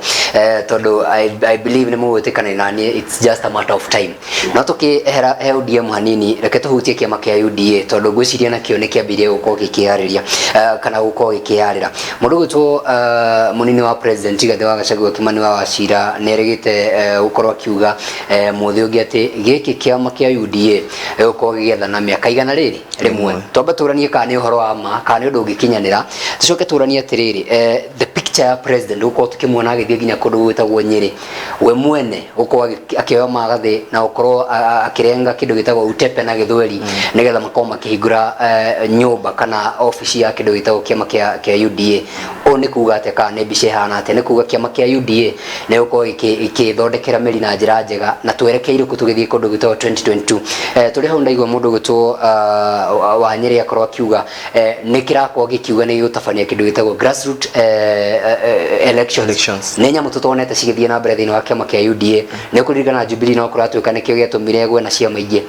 tondũ I believe nĩ mũgwĩtĩkania na niĩ, it's just a matter of time. No tũkĩehera he ODM hanini, reke tũhutie kĩama kĩa UDA, tondũ ngwĩciria nakĩo nĩ kĩambĩrĩria gũkorwo gĩkĩarĩria kana gũkorwo gĩkĩarĩra mũndũ gwĩtwo mũnini wa president Rigathĩ wa Gachagua Kimani wa Wachira nĩ erĩgĩte gũkorwo akiuga mũthĩ ũngĩ atĩ gĩkĩ kĩama kĩa UDA gĩgũkorwo gĩgĩathana mĩaka igana rĩrĩ rĩmwe. Twambe tũranie kana nĩ ũhoro wa ma kana nĩ ũndũ ũngĩkinyanĩra, tũcoke tũranie atĩrĩrĩ, the picture ya president gũkorwo tũkĩmuona agĩthiĩ nginya kũndũ gwĩtagwo Nyĩrĩ, we mwene gũkorwo akĩoya magathĩ na gũkorwo akĩrenga kĩndũ gĩtagwo utepe na gĩthweri nĩgetha makorwo makĩhingũra nyũmba kana obici ya kĩndũ gĩtagwo kĩama kĩa UDA. Ũũ nĩ kuga atĩa kana nĩ mbica ĩhana atĩa? Nĩ kuga kĩama kĩa UDA nĩ gũkorwo gĩkĩthondekera mĩri na njĩra njega na twerekeire kũ tũgĩthiĩ kũndũ gwĩtagwo 2022. Tũrĩ hau ndaigua mũndũ gwĩtwo wa Nyĩrĩ akorwo akiuga nĩ kĩrakorwo gĩkiuga nĩ gĩgũtabania kĩndũ gĩtagwo grassroots elections. Elections. Nĩ nyamũ tũtonete cigĩthiĩ na mbere thĩinĩ wa kĩama kĩa UDA. Nĩ ũkũririkana Jubilee no kũratuĩka nĩkĩo gĩatũmire gwe na ciama ingĩ,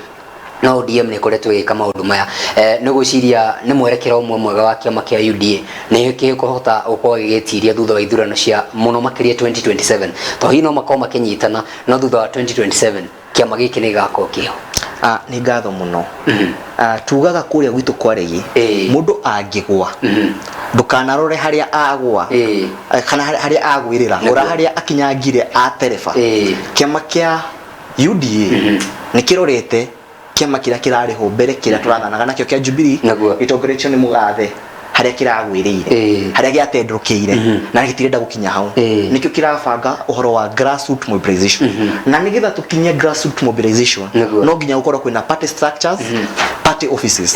no ODM nĩ ĩkoretwo ĩgĩka maũndũ maya. Nĩ gwĩciria nĩ mwerekera ũmwe mwega wa kĩama kĩa UDA nĩ gĩkũhota gũkorwo gĩgĩtiria thutha wa ithurano cia mũno makĩria 2027, to hihi no makorwo makĩnyitana, no thutha wa 2027 kĩama gĩkĩ nĩ gĩgakorwo kĩho? Nĩ ngatho mũno. Tugaga kũrĩa gwitũ kwa regi, mũndũ angĩgwa ndũkanarore harĩa agwa kana harĩa agwĩrĩra, rora harĩa akinyangire atereba. Kĩama kĩa UDA nĩ kĩrorete kĩama kĩrĩa kĩrarĩho mbere, kĩrĩa tũrathanaga nakĩo kĩa Jubilee gĩtongoretio nĩ mũgathe, harĩa kĩragwĩrĩire, harĩa gĩatendũkĩire, na gĩtirenda gũkinya hau. Nĩkĩo kĩrabanga ũhoro wa grassroots mobilization, na nĩgetha tũkinye grassroots mobilization no nginya gũkorwo kwĩna party structures, party offices.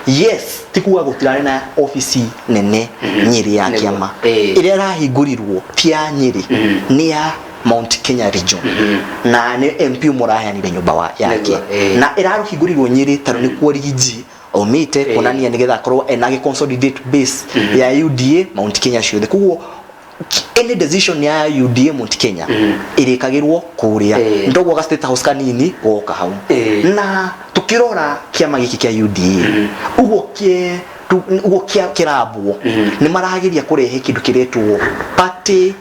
Yes, ti kuga gũtirarĩ na obici nene Nyĩrĩ ya kĩama. Ĩrĩa ĩrahingũrirwo ti ya Nyĩrĩ, nĩ ya Mount Kenya region, na nĩ MP ũmwe ũraheanire nyũmba yake, na ĩrahingũrirwo Nyĩrĩ tondũ nĩkuo Rigiji aumĩte, kuonania nĩgetha akorwo ena gĩ consolidate base ya UDA Mount Kenya ciothe. Koguo any decision ya UDA Mount Kenya ĩrĩkagĩrwo kũrĩa. Ndoguo ga State House kanini goka hau. Na tukirora kĩama gĩkĩ kĩa UDA ũguo kĩ ũguo kĩrambwo, nĩ marageria kũrehe kĩndũ kĩretwo party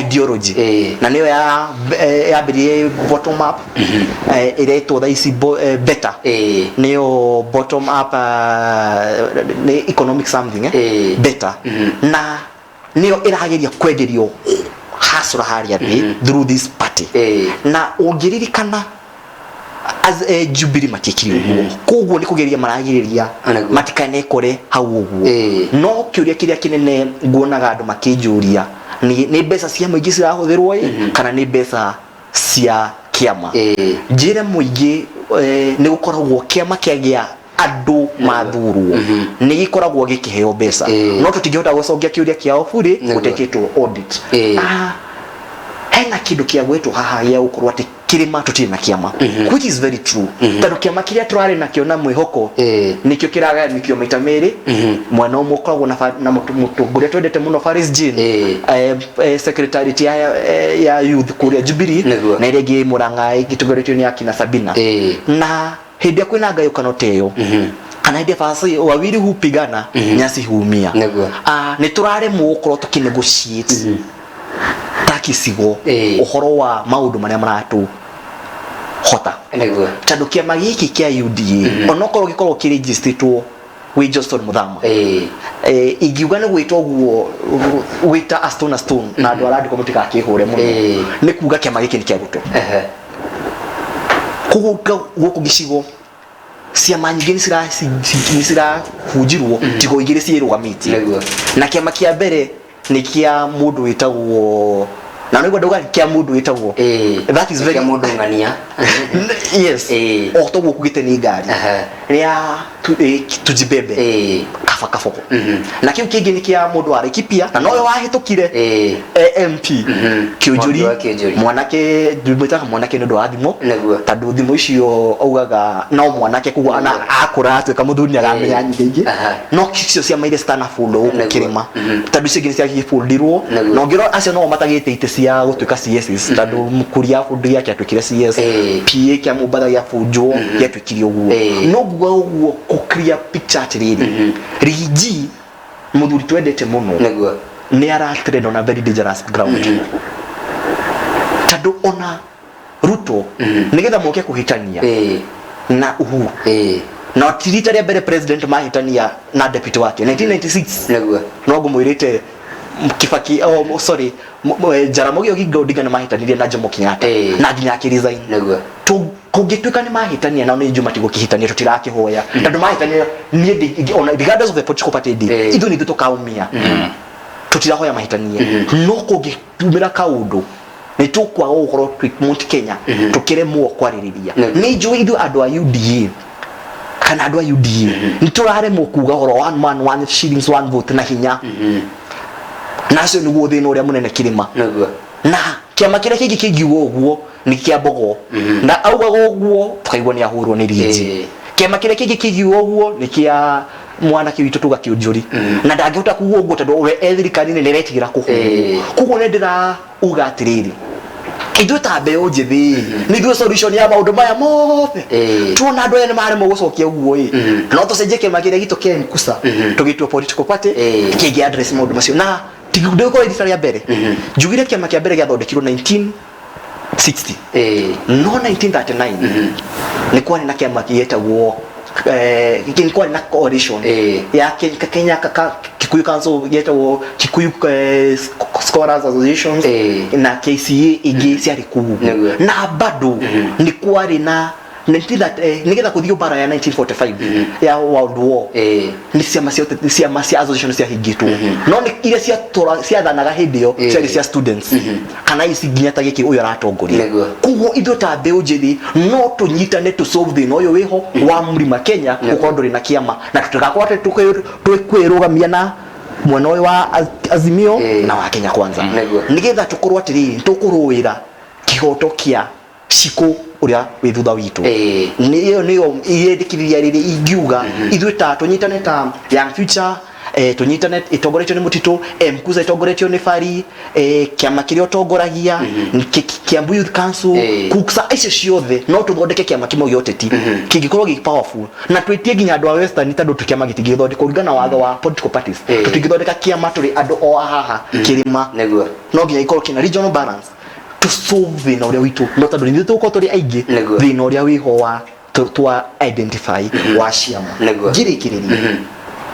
ideology, na nĩyo ya yambĩrĩrie bottom up, ĩretwo thaa ici better, nĩyo bottom up, nĩ economic something, better, na nĩyo ĩrageria kwenderio hasra harĩa thĩ through this party. Na ũngĩririkana as Jubilee matiekire ũguo, koguo nĩ kũgeria maragirĩria matikanekore hau ũguo. No kĩũria kĩrĩa kĩnene nguonaga andũ makĩnjũria nĩ mbeca cia mũingĩ cirahũthĩrwo ĩ kana nĩ mbeca cia kĩama? Njĩre mũingĩ, nĩ gũkoragwo kĩama kĩagĩa andũ mathurwo nĩ gĩkoragwo gĩkĩheo mbeca, no tũtingĩhota gũcokia kĩũria kĩao burĩ gũtekĩtwo audit. Hena kĩndũ kĩa gwetwo haha gĩa gũkorwo atĩ kĩrĩma tũtirĩ na kĩama, which is very true, tondũ kĩama kĩrĩa tũrarĩ nakĩo na mwĩhoko nĩkĩo kĩragayanĩkio maita merĩ. Mwena ũmwe ũkoragwo na mũtongoria twendete mũno Faris Jane, secretariat ya youth kũrĩa Jubilee, na ĩrĩa ĩngĩ Murang'a ĩgĩtongoretio nĩ akina Sabina. Na hĩndĩ ĩrĩa kwĩna ngayũkano ta ĩyo, kana hĩndĩ ĩrĩa wawili hupigana nyasi huumia, nĩ tũraremwo gũkorwo tũkĩ negotiate ta gĩcigo ũhoro wa maũndũ marĩa maratũ hota, tondũ kĩama gĩkĩ kĩa UDA onokorwo gĩkorwo kĩrĩnjistĩtwo wĩ Johnston Muthama, ingiuga nĩ gwĩta ũguo, gwĩta a stone a stone, na andũ arandĩkwo mũtigakĩhũre mũno, nĩ kuga kĩama gĩkĩ nĩ kĩa Ruto. Koguo gũkũ gĩcigo ciama nyingĩ nĩ cirabunjirwo, tigo igĩrĩ ciĩrũgamĩtie. Na kĩama kĩa mbere nĩ kĩa mũndũ wĩtagwo, na nĩguo ndauga kĩa mũndũ wĩtagwo, that is very kĩa mũndũ ng'ania. Yes. O toguo kugĩte nĩ ngari rĩa tujibebe kaba kaboko, na kĩu kĩngĩ nĩ kĩa mũndũ wa Laikipia na nowe wahĩtũkire MP Kĩũnjũri. Mwangi wa Kĩũnjũri. Mwanake ndĩmwĩtaga mwanake nĩ ũndũ wa thimo, tondũ thimo icio augaga no mwanake, koguo ana akũra atuĩka mũthuri nĩ aramenya nyingĩ ingĩ. No icio ciama iria citanaboldwo gũkũ kĩrĩma, tondũ icio ingĩ nĩ ciagĩboldirwo, na ũngĩrora acio no matagĩte itĩ cia gũtuĩka CSs, tondũ Mũkuria abondi yake atuĩkire CS, PA kĩa Mombatha gĩabunjwo gĩatuĩkire ũguo. No nguga ũguo kũ clear picture atĩrĩrĩ, Riggy mũthuri twendete mũno nĩ ara tread on a very dangerous ground, tondũ ona Ruto nĩgetha moke kũhĩtania na Uhuru. Na ti rita rĩa mbere president mahĩtania na deputy wake 1996. Nĩguo. No ngũmwĩrĩte Kibaki, oh, sorry, Jaramogi Oginga Odinga nĩ mahĩtanirie na Jomo Kenyatta na nginya akĩresign. Nĩguo. Kũngĩtuĩka nĩ mahĩtania na nĩ njũ matigũkĩhĩtania, tũtirakĩhoya tondũ mahĩtania niĩ ona regardless of the political party ndĩ, ithuĩ nĩ ithuĩ tũkaumia, tũtirahoya mahĩtanie, no kũngĩtumĩra kaũndũ nĩ tũkwaga gũkorwo twĩ Mount Kenya tũkĩremwo kwarĩrĩria. Nĩ njũĩ ithuĩ andũ a UDA kana andũ a UDA nĩ tũraremwo kuga ũhoro one man one shillings one vote na hinya, na acio nĩguo thĩna ũrĩa mũnene kĩrĩma. Nĩguo. Na kĩama kĩrĩa kĩngĩ kĩngiuga ũguo nĩ kĩa Mbogo, na augaga ũguo tũkaigua nĩ ahũrwo nĩ Rinji. Kĩama kĩrĩa kĩngĩ kĩngiuga ũguo nĩ kĩa mwanake witũ tuga Kĩũnjũri, na ndangĩhota kuga ũguo tondũ we e thirikari-inĩ nĩ aretigĩra kũhũrwo. Koguo nĩ ndĩrauga atĩrĩrĩ, ithuĩ ta mbeũ njĩthĩ nĩ ithuĩ solution ya maũndũ maya mothe. Tuona andũ aya nĩ maremwo gũcokia ũguo ĩ, no tũcenjie kĩama kĩrĩa gitũ kĩa MKUSA tũgĩtue political party kĩngĩ address maũndũ macio, na ndĩgũkorwo rita rĩa mbere njugire kĩama kĩa mbere gĩathondekirwo 1960, no 1939 nĩ kwarĩ na kĩama gĩetagwo nĩ kwarĩ na coalition ya Kenya Kikuyu Council gĩetagwo Kikuyu Scholars Associations na KCA ingĩ ciarĩ kũu. Nĩguo. Na bado nĩ kwarĩ na 1930, nĩgetha kũthiĩ mbara ya 1945 ya World War, nĩ ciama cia ũteti, ciama cia association ciahingĩtwo, no nĩ iria ciatũra ciathanaga hĩndĩ ĩyo ciarĩ cia students kana ici nginya ta gĩkĩ ũyũ aratongoria. Koguo ithuĩ ta mbeũ njĩthĩ no tũnyitane tũ solve thĩna ũyũ wĩho wa Mlima Kenya gũkorwo ndũrĩ na kĩama, na tũtigakorwo atĩ twĩkwĩrũgamia na mwena ũyũ wa Azimio na wa Kenya Kwanza, nĩgetha tũkorwo atĩrĩrĩ tũkũrũĩra kĩhoto kĩa cikũ ũrĩa wĩ thutha witũ. Nĩyo nĩyo iyendekithia rĩrĩ ingiuga ithuĩ ta tũnyitane ta Young Future, tũnyitane ĩtongoretio nĩ Mũtitũ, MKUSA ĩtongoretio nĩ Bari, kĩama kĩrĩa ũtongoragia Kiambu Youth Council, KUCSA, icio ciothe no tũthondeke kĩama kĩmwe gĩa ũteti kĩngĩkorwo gĩ powerful, na twĩtie nginya andũ a Western, tondũ tu kĩama gĩtingĩthondekwo kũringana na watho wa political parties. Tũtingĩthondeka kĩama tũrĩ andũ o a haha kĩrĩma. No nginya gĩkorwo kĩna regional balance to solve thĩna ũrĩa witũ, no tondũ ithuĩ tũgũkorwo tũrĩ aingĩ, thĩna ũrĩa wĩho wa twa identify wa ciama. Ngĩrĩkĩrĩria,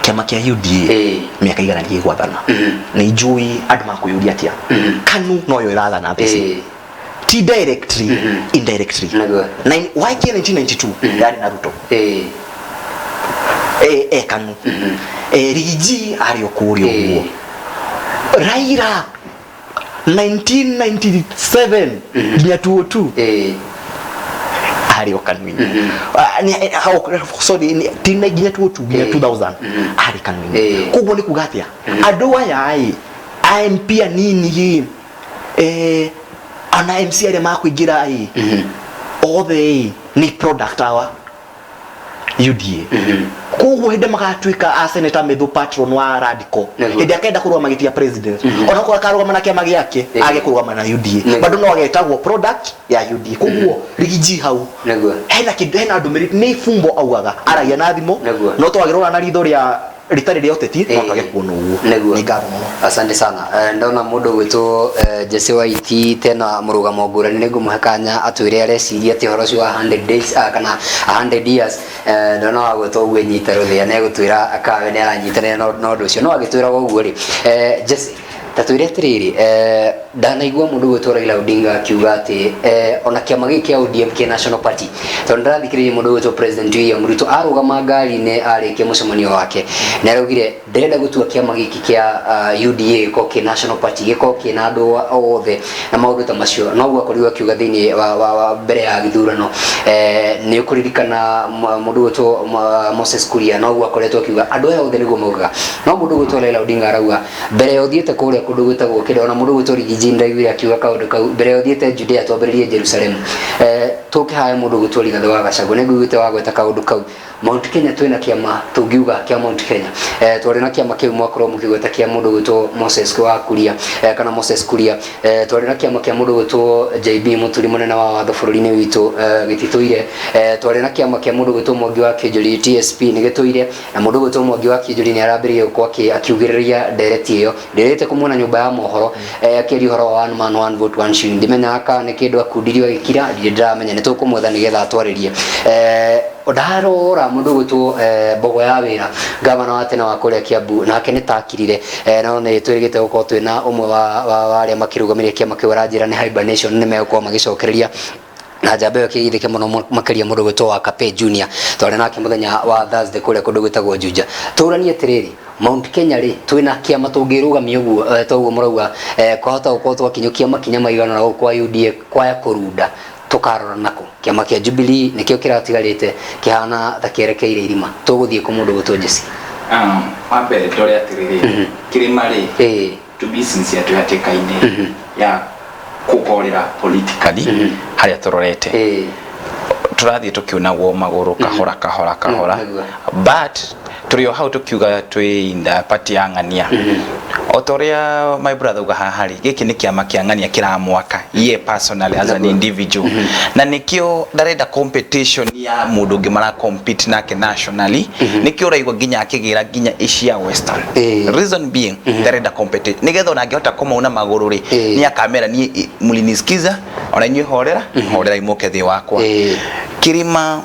kĩama kĩa UDA mĩaka 100 gĩgwathana, nĩ njũĩ andũ makwĩyũria atĩa KANU noyo ĩrathana thaa ici, ti directly, indirectly. YK 1992 yarĩ na Ruto, KANU, Riggy arĩ o kũrĩa ũguo, Raila 1997 nginya 2002 arĩ o KANU-inĩ. Ah, sorry, ti nginya 2002, nginya 2000 arĩ KANU-inĩ. Koguo nĩ kuga atĩa, andũ aya ĩ a MP anini ĩ, ona MC arĩa makũingĩra ĩ othe ĩ nĩ product awa UDA. Koguo hĩndĩ magatuĩka a Senator Methu patron wa radical, hĩndĩ akenda kũrũgama gĩti ya president, ona okorwo akarũgama na kĩama gĩake, age kũrũgama na UDA, bado no agetagwo product ya UDA. Koguo Riggy G hau hena kĩndũ, hena ndũmĩrĩri nĩ fumbo augaga, aragia na thimo, no twagĩrora na ritho rĩa rĩtarĩ rĩa ũteti no twage kuona ũguo. Nĩ ngatho mũno. Asante sana. Ndona mũndũ gwĩtwo Jesse Waiti tena mũrũgamo ngũrani, nĩ ngũmũhe kanya atwĩre areciria atĩ ũhoro ũcio wa 100 days, kana 100 years. Ndona wa gwĩtwo ũguo nyita rũthĩa nĩ egũtwĩra kawe nĩ aranyitanĩra na ũndũ ũcio, no agĩtwĩra ũguo rĩ, Jesse, ta twĩre atĩrĩrĩ, ndanaigua mũndũ gwĩtwo Raila Odinga akiuga atĩ ona kĩama gĩkĩ kĩa ODM kĩ National Party, tondũ ndĩrathikĩrĩria mũndũ gwĩtwo President William Ruto arũgama ngari-inĩ arĩkia mũcemanio wake, nĩ araugire ndĩrenda gũtua kĩama gĩkĩ kĩa UDA gĩkorwo kĩ National Party, gĩkorwo kĩna andũ othe na maũndũ ta macio. Noguo akorirwo akiuga thĩinĩ wa mbere ya gĩthurano. Nĩ ũkũririkana mũndũ gwĩtwo Moses Kuria noguo akoretwo akiuga andũ aya othe nĩguo maugaga, no mũndũ gwĩtwo Raila Odinga arauga mbere ya ũthiĩte kũrĩa kũndũ gwĩtagwo kĩndũ, ona mũndũ gwĩtwo Riggy G ndaiguire akiuga kaũndũ kau mbere ya ũthiĩte Judea twambĩrĩrie Jerusalem. Tũkĩhaya mũndũ gwĩtwo Rigathĩ wa Gachagua, nĩ nguĩte wagweta kaũndũ kau Mount Kenya, twĩna kĩama tũngiuga kĩa Mount Kenya, twarĩ na kĩama kĩu mwakorwo mũkĩgweta kĩa mũndũ gwĩtwo Moses wa Kuria, kana Moses Kuria, twarĩ na kĩama kĩa mũndũ gwĩtwo JB Mũturi mũnene wa watho bũrũri-inĩ witũ, gĩtitũire, twarĩ na kĩama kĩa mũndũ gwĩtwo Mwangi wa Kĩnjũri TSP nĩ gĩtũire, na mũndũ gwĩtwo Mwangi wa Kĩnjũri nĩ arambĩrĩirie gũkorwo akiugĩrĩria ndereti ĩyo ndĩrĩte kũmuona. na nyũmba ya mohoro akĩaria ũhoro wa one man one vote one shilling. Ndimenyaga kana nĩ kĩndũ akundirio agĩkira, ndirĩ ndĩramenya, nĩ tũkũmwetha nĩgetha atwarĩrie. Ndarora mũndũ ũgwĩtwo Mbogo ya wĩra, gavana wa tene wa kũrĩa Kiambu, nake nĩ takirire, no nĩ twĩrĩgĩte gũkorwo twĩna ũmwe wa arĩa makĩrũgamĩrĩire kĩama kĩu, aranjĩra nĩ hibernation, nĩ megũkorwo magĩcokereria na njamba ĩyo kĩgeithĩke mũno makĩria mũndũ gwĩtwo wa Kape Junior, twarĩ nake mũthenya wa Thursday kũrĩa kũndũ gwĩtagwo Juja. Tũranie atĩrĩrĩ, Mount Kenya rĩ, twĩna kĩama tũngĩrũgamia ũguo toguo mũrauga, kwahota gũkorwo twakinyũkia makinya maigana ũna kwa UDA kwaya kũrunda, tũkarora nako kĩama kĩa Jubilee nĩkĩo kĩratigarĩte kĩhana ta kĩerekeire irima, tũgũthiĩ kũ mũndũ gwĩtwo Jesse? Wa mbere ndore atĩrĩrĩ, kĩrĩma rĩ, to be sincere, twĩ hatĩka-inĩ ya kũkorera politically harĩa tũrorete, tũrathiĩ tũkiunagwo magũrũ kahora kahora kahora, but tũrĩ o hau tũkiuga twĩ in the party ya ng'ania. O ta ũrĩa my brother uga haha rĩ, gĩkĩ nĩ kĩama kĩa ng'ania kĩramwaka ye personally as an individual, na nĩkĩo ndarenda competition ya mũndũ ũngĩ mara compete nake nationally. Nĩkĩo ũraigua nginya akĩgĩra nginya Asia Western, reason being ndarenda competition nĩgetha ona angĩhota kũmauna magũrũ rĩ, nĩ akamera niĩ mlinisikiza, ona inyuĩ horera horera imũke thĩ wakwa. Kĩrĩma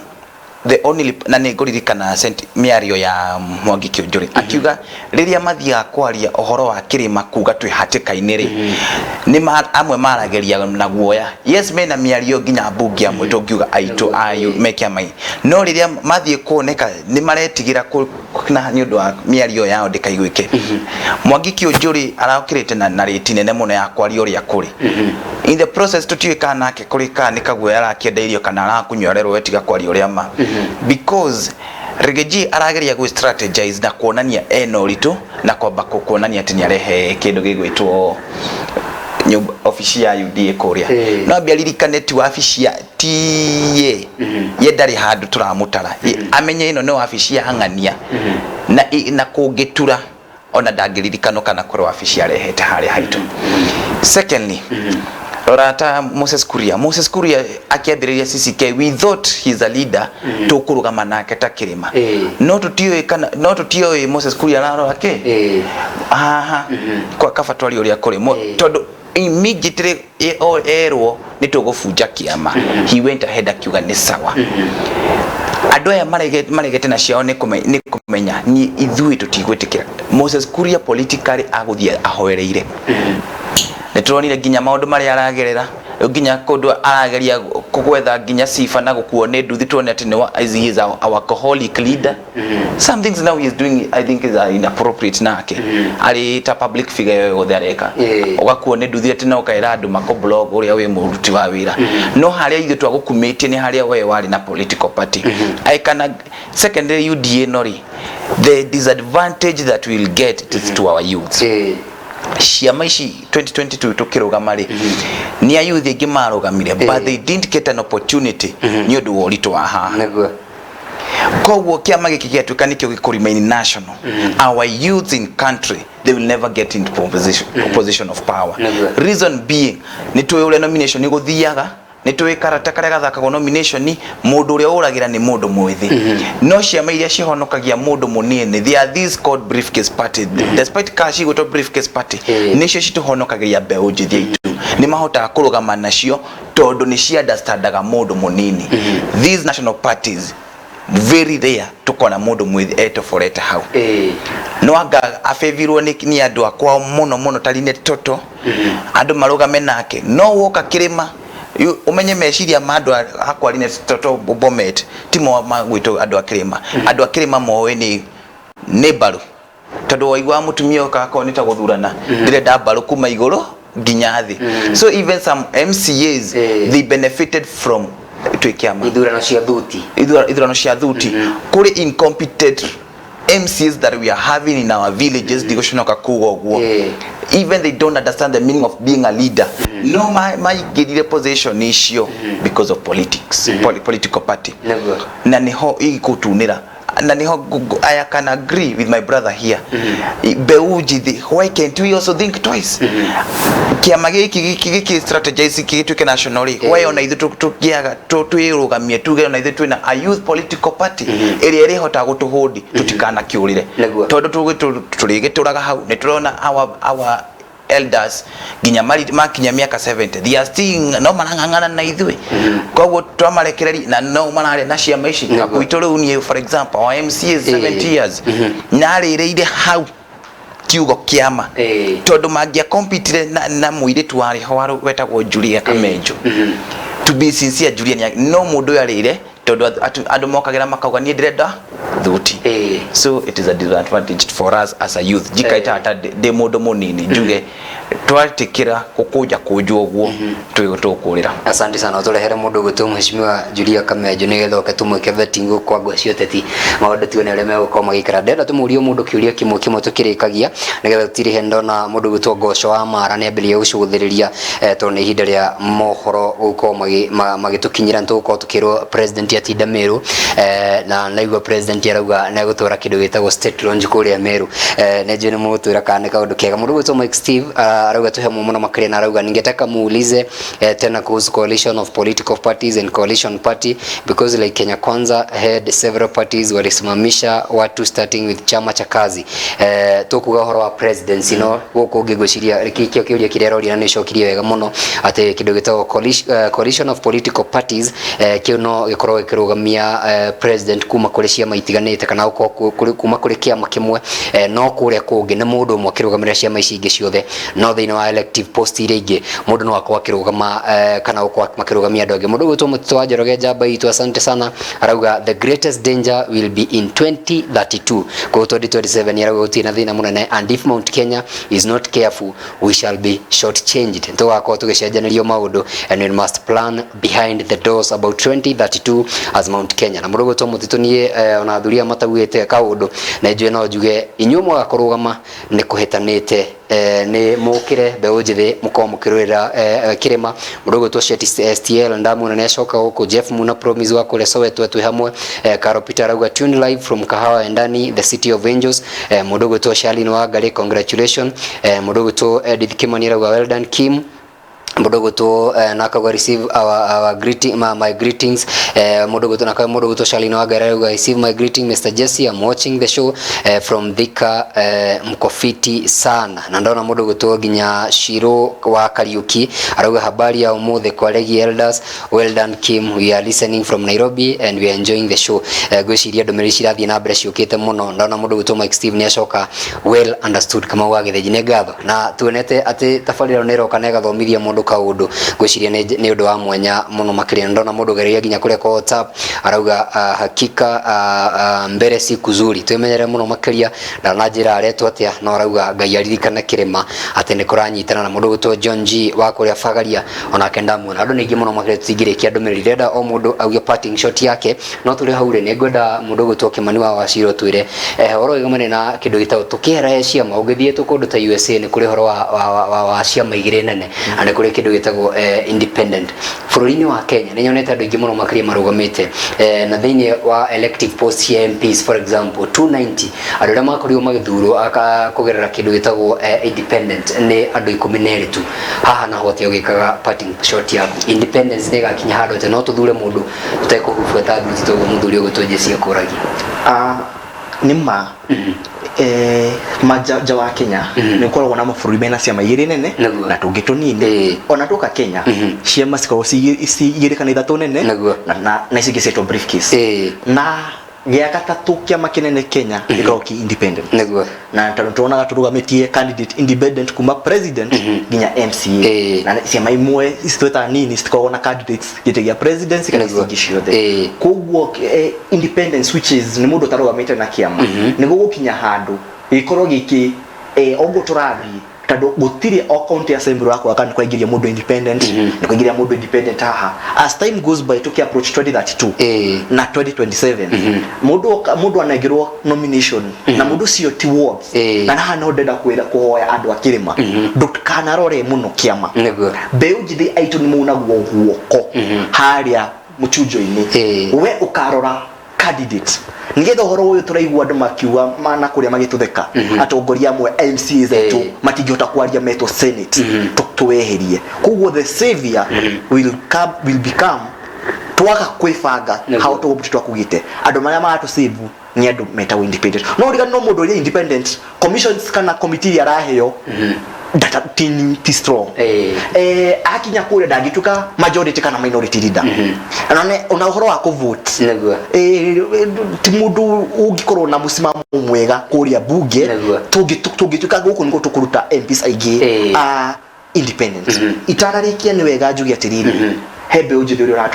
the only, na nĩ ngũririkana mĩario ya Mwangi Kĩũnjũrĩ akiuga rĩrĩa mathiaga kwaria ũhoro wa kĩrĩma kuga twĩ hatĩka-inĩ rĩ, nĩ amwe maragĩria na guoya. Yes, mena mĩario nginya mbunge amwe tũngiuga aitũ ayu me kĩama-inĩ, no rĩrĩa mathiĩ kuoneka nĩ maretigĩra na nĩ ũndũ wa mĩario yao ndĩkaiguĩke. Mwangi Kĩũnjũrĩ araũkĩrĩte na rĩti nene mũno ya kwaria ũrĩa kũrĩ. In the process tũtiũĩ kana nake kũrĩ kana nĩ kaguoya arakĩenda irio kana arakunyua arerwo we tiga kwaria ũrĩa ma, because Riggy arageria gwĩ strategize na kuonania ena ũritũ na kwamba kuonania atĩ nĩ arehe kĩndũ gĩgwĩtwo nyũmba obici ya UDA kũrĩa. No ambia ririkane ti wabici ya ti ye ndarĩ handũ tũramũtara. Amenye ĩno nĩ wabici ya ng'ania na kũngĩtura ona ndangĩririkanwo kana kũrĩ wabici arehete harĩa haitũ. Secondly, rora ta Moses Kuria. Moses Kuria akĩambĩrĩria CCK, we thought he's a leader tũkũrũgama nake ta kĩrĩma, no tũtiũĩ kana no tũtiũĩ Moses Kuria ararora kĩ haha kwa kaba twarie ũrĩa kũrĩ. Tondũ immediately erwo nĩ tũgũbunja kĩama, he went ahead akiuga nĩ sawa. Andũ aya maregete na ciao nĩ kũmenya ni ithuĩ tũtigwĩtĩkĩra Moses Kuria politically agũthiĩ ahoereire. Nĩ tũronire nginya maũndũ marĩa aragerera, rĩu nginya kũndũ arageria gwetha nginya sifa na gũkuo nĩ nduthi, tuone atĩ nĩ he is our alcoholic leader. Some things now he is doing, I think, is inappropriate nake arĩ ta public figure yothe areka, ũgakuo nĩ nduthi atĩ no ũkaĩra andũ makũ blog ũrĩa wĩ mũruti wa wĩra, no harĩa ithuĩ twagũkumĩtie nĩ harĩa we warĩ na political party. I can secondary UDA no rĩ, the disadvantage that we will get is to our youth. Ciama ici 2022 tukirugama rĩ, nĩ ayuthi aingĩ marũgamire, but they didn't get an opportunity nĩ ũndũ wa ũritũ wa haha. Koguo kĩama gĩkĩ gĩatuĩka nĩkĩo gĩkũ national, our youths in country, they will never get into position of power. Reason being, nĩ tũĩ ũrĩa nomination gũthiaga, nĩ tũĩ karata karĩa gathakagwo nomination, mũndũ ũrĩa ũragĩra nĩ mũndũ mwĩthĩ. No ciama iria cihonokagia mũndũ mũnini, they are these called briefcase party. Despite ka cigwĩtwo briefcase party, nĩcio citũhonokagĩria mbeũ njĩthĩ aitũ, nĩ mahotaga kũrũgama nacio tondũ nĩ ci understandaga mũndũ mũnini. These national parties, very rare tukona mũndũ mwĩthĩ etoborete hau. No anga abĩvirwo nĩ andũ akwa mũno mũno ta Linet Toto, andũ marũgame nake. No woka kĩrĩma, ũmenye meciria ma andũ akwa Linet Toto Bomet timo magwĩtwo andũ a kĩrĩma. Andũ a kĩrĩma moĩ nĩ mbaru, tondũ waigua mũtumia ũka akorwo nĩ ta gũthurana, ndĩrenda mbaru kuma igũrũ nginya thĩ. So even some MCAs, they benefited from twĩ kĩama. Ithurano cia thuti. Ithurano cia thuti. Kũrĩ incompetent MCs that we are having in our villages, ndigũconoka kuga ũguo. Even they don't understand the meaning of being a leader. No maingĩrire position icio because of politics, political party. Na niho igũtunĩra, na niho I can agree with my brother here. Mbeũ njĩthĩ, why can't we also think twice? Kĩama gĩkĩ strategize gĩtuĩke national rĩ, why ona ithuĩ tũngĩaga twĩrũgamie tuge ona ithuĩ twĩna a youth political party ĩrĩa ĩrĩhotaga gũtũhũndi tũtikanakĩũrĩre, tondũ tũrĩgĩtũraga hau nĩ tũrona our Elders nginya makinya mĩaka 70, they are still no marang'ang'ana na ithuĩ. Koguo twamarekereria na no mararĩa na ciama ici. Gwitũ rĩu niĩ, for example, our MCA is 70 years na arĩrĩire hau kiugo kĩama tondũ mangĩa competire na mũirĩtu warĩ ho wetagwo Julia Kamenjo. To be sincere, Julia no mũndũ ũyũ arĩire tondũ andũ mokagĩra makauga, "Niĩ ndĩrenda thuti." So it is a disadvantage for us as a youth. Njikaita ta ndĩ mũndũ mũnini njuge twatĩkĩra gũkũnja kũnjwo ũguo tũkũrĩra. Asante sana. Ũtũrehere mũndũ ũgwĩtwo Mheshimiwa Julia Kamenjo nĩgetha oke tũmwĩke vetting gũkũ kwa ngwa cia ũteti, maũndũ tuone ũrĩa megũkorwo magĩikara. Ndĩrenda tũmũrie mũndũ kĩũria kĩmwe kĩmwe tũkĩrĩkagia nĩgetha tũtirihe. Ndona mũndũ ũgwĩtwo Ngoco wa Mara nĩ ambĩrĩria gũcũthĩrĩria, tondũ nĩ ihinda rĩa mohoro gũkorwo magĩtũkinyĩra. Nĩ tũgũkorwo tũkĩrwo president atinda Meru, na naigua president arauga nĩ egũtwara kĩndũ gĩtagwo state launch kũrĩa Meru. Nĩ njũĩ nĩ mũgũtwĩra kana nĩ kaũndũ kega. Mũndũ ũgwĩtwo Mike Steve arauga tũhe mũno makĩria, na arauga, "Ningetaka muulize tena kuhusu coalition of political parties and coalition party, because like Kenya Kwanza had several parties, walisimamisha watu starting with Chama cha Kazi." Tukuga ũhoro wa presidency, no gũkũ ũngĩ ngwĩciria kĩo kĩũria kĩrĩa aroria na nĩcokirie wega mũno atĩ kĩndũ gĩtagwo coalition of political parties, kĩu no gĩkorwo gĩkĩrũgamia president kuma kũrĩ ciama itiganĩte kana gũkorwo kuma kũrĩ kĩama kĩmwe, no kũrĩa kũngĩ nĩ mũndũ ũmwe akĩrũgamĩrĩra ciama ici ingĩ ciothe. No thĩinĩ wa elective post iria ingĩ, mũndũ no akorwo akĩrũgama, kana gũkorwo makĩrũgamia andũ angĩ. Mũndũ ũgwĩtwo Mũtitũ wa Njoroge, njamba itũ, asante sana, arauga, "The greatest danger will be in 2032." Koguo 2027 arauga gũtirĩ na thĩna mũnene, "And if Mount Kenya is not careful, we shall be short changed." Tũgakorwo tũgĩcenjanĩrio maũndũ, "And we must plan behind the doors about 2032 as Mount Kenya." Na mũndũ ũgwĩtwo Mũtitũ, niĩ ona athuri aya mataugĩte kaũndũ na njũĩ no njuge inyuĩ mwaga kũrũgama nĩ kũhĩtanĩte, nĩ mũkĩre mbeũ njĩthĩ mũkorwo mũkĩrũĩra kĩrĩma. Mũndũ ũgwĩtwo Sheti STL ndamuona nĩ acoka gũkũ. Jeff Muna Promise wa kũrĩa Soweto twĩ hamwe. Caro Peter arauga, "Tune live from Kahawa Endani, the city of angels." Mũndũ ũgwĩtwo Charlene Wangari, congratulations. Mũndũ ũgwĩtwo Edith Kimani arauga, "Well done, Kim." Mũndũ ũgwĩtwo na akauga, "Receive our greeting, my greetings." Mũndũ ũgwĩtwo na mũndũ ũgwĩtwo Charlene Wangari arauga, "Receive my greeting, Mr Jesse. I'm watching the show from Thika. Mkofiti sana." Na ndona mũndũ ũgwĩtwo nginya Shiro wa Kariuki arauga, "Habari ya ũmũthĩ kwa Regi Elders. Well done, Kim. We are listening from Nairobi and we are enjoying the show." Ngwĩciria ndũmĩrĩri cirathiĩ na mbere ciũkĩte mũno. Ndona mũndũ ũgwĩtwo Mike Steve nĩ acoka. Well understood. Kamau wa Gĩthĩnji, nĩ ngatho na tuonete atĩ tabarĩra ĩno nĩ ĩroka na ĩgathomithia mũndũ kaũndũ. Ngwĩciria nĩ ũndũ wa mwanya mũno makĩria. Ndona mũndũ gereria nginya kũrĩa kwa WhatsApp arauga, "Hakika mbere si kuzuri, twĩmenyerere mũno makĩria." Ndananjĩra aretwo atĩa, no arauga Ngai aririkane kĩrĩma atĩ nĩ kũranyitana. Na mũndũ ũgwĩtwo John G wa kũrĩa Bagaria onake ndamuona. Andũ nĩ aingĩ mũno makĩria, tũtingĩrĩkia ndũmĩrĩri. Ndĩrenda o mũndũ auge parting shot yake, no tũrĩ hau rĩ, nĩ ngwenda mũndũ ũgwĩtwo Kĩmani wa Waciro twĩre ũhoro wĩgomane na kĩndũ gĩtagwo tũkĩhera he ciama. Ũngĩthiĩ tũ kũndũ ta USA nĩ kũrĩ ũhoro wa ciama igĩrĩ nene na nĩ kũrĩ kĩndũ gĩtagwo independent. Bũrũri-inĩ wa Kenya nĩ nyonete andũ aingĩ mũno makĩria marũgamĩte, na thĩinĩ wa elective post cia MPs, for example, 290, andũ arĩa makorirwo magĩthurwo kũgerera kĩndũ gĩtagwo independent nĩ andũ 12 tu. Haha naho atĩa ũgĩkaga parting shot yaku? Independence nĩ ĩgakinya handũ atĩ no tũthure mũndũ tũtekũhubuata thuti toguo mũthuri ũgwĩtwo Jesse akũragia? Ah, nĩ ma ma nja wa Kenya nĩ gũkoragwo na mabũrũri mena ciama igĩrĩ nene na tũngĩ tũnini. Ona tũka Kenya, ciama cikoragwo ci igĩrĩ kana ithatũ nene na ici ingĩ ciĩtwo briefcase. Na gĩa gatatũ kĩama kĩnene Kenya gĩkoragwo kĩ independent. Na tondũ tuonaga tũrũgamĩtie candidate independent kuma president nginya MCA, na ciama imwe ici twĩtaga nini citikoragwo na candidates gĩtĩ gĩa presidency kana ici ingĩ ciothe. Koguo independence, which is nĩ mũndũ ũtarũgamĩte na kĩama, nĩ gũgũkinya handũ gĩkorwo gĩkĩ ũguo tũrathiĩ, tondũ gũtirĩ o county assembly ũrakora kana nĩ kwaingĩria mũndũ independent, nĩ kwaingĩria mũndũ independent haha. As time goes by, tuki approach 2032 na 2027, mũndũ anengerwo nomination na mũndũ ũcio ti wards. Na haha no ndenda kwĩra kũhoya andũ a kĩrĩma, ndũkanarore mũno kĩama. Mbeũ njĩthĩ aitũ nĩ maunagwo guoko harĩa mũchunjo-inĩ. We ũkarora candidate nigetha ũhoro ũyũ tũraigua andũ makiuga mana kũrĩa magĩtũtheka, atongoria amwe MCAs aitũ matingĩhota kwaria metwo senate, tũweherie. Koguo the savior will come, will become twaga kwĩbanga. Hau tũguo twakugĩte andũ marĩa maratũsave nĩ andũ metagwo independent, no ũrigani no mũndũ ũrĩa independent, commissions kana committee iria araheo. Data ti strong. Akinya kuria ndangituka majority kana minority leader. Na ona uhoro wa ku vote, ti mundu ungikorwo na musimamo mwega kuria bunge. Tungituika guku niguo tukuruta MPs aingĩ a independent. Itanarikia, nĩ wega njuge atiriri, he mbeũ njĩthĩ ũrĩa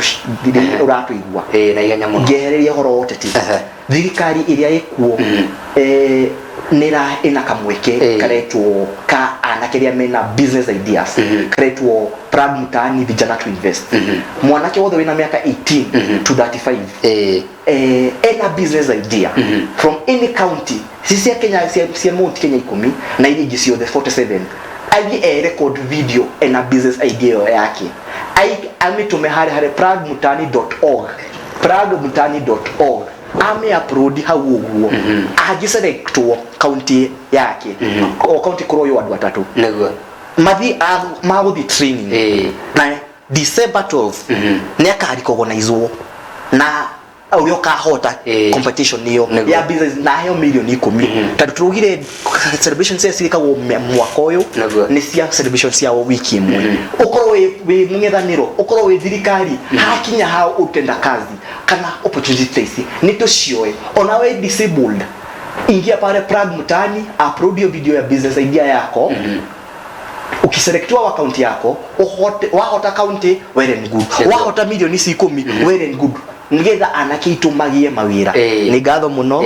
ũratũigua. Na ihenya mũno. Ngehereria ũhoro wa ũteti. Thirikari ĩrĩa ĩkuo nĩra ĩna kamweke karetwo ka anake arĩa mena business ideas, karetwo Prague Mtaani Vijana to Invest. Mwanake wothe wĩna mĩaka 18 to 35, ena business idea from any county cia Kenya, cia Mount Kenya 10 na iria ingĩ ciothe 47, athiĩ e record video ena business idea ĩyo yake, amĩtũme harĩ praguemtaani.org, praguemtaani.org, ame upload hau ũguo. Angĩselectwo county yake, o county kũroywo andũ atatũ mathi magũthiĩ training, na December 12 nĩ akarecognizwo na ũrĩa ũkahota competition ĩyo ya business na aheo mirioni 10, tondũ tũraugire celebration cia ciĩkagwo mwaka ũyũ nĩ cia celebration cia wiki ĩmwe. Ũkorwo wĩ mũng'ethanĩro, ũkorwo wĩ thirikari, hakinya ha utenda kazi kana opportunity ta ici nĩ tũcioe. Ona we disabled, ingia pale Prague Mtaani, upload hiyo video ya business idea yako. Ukiselektiwa wa kaunti yako, uhote wahota kaunti, well and good. Wahota milioni ici 10, well and good, nigetha anake aitũ magie mawĩra. Nĩ ngatho mũno.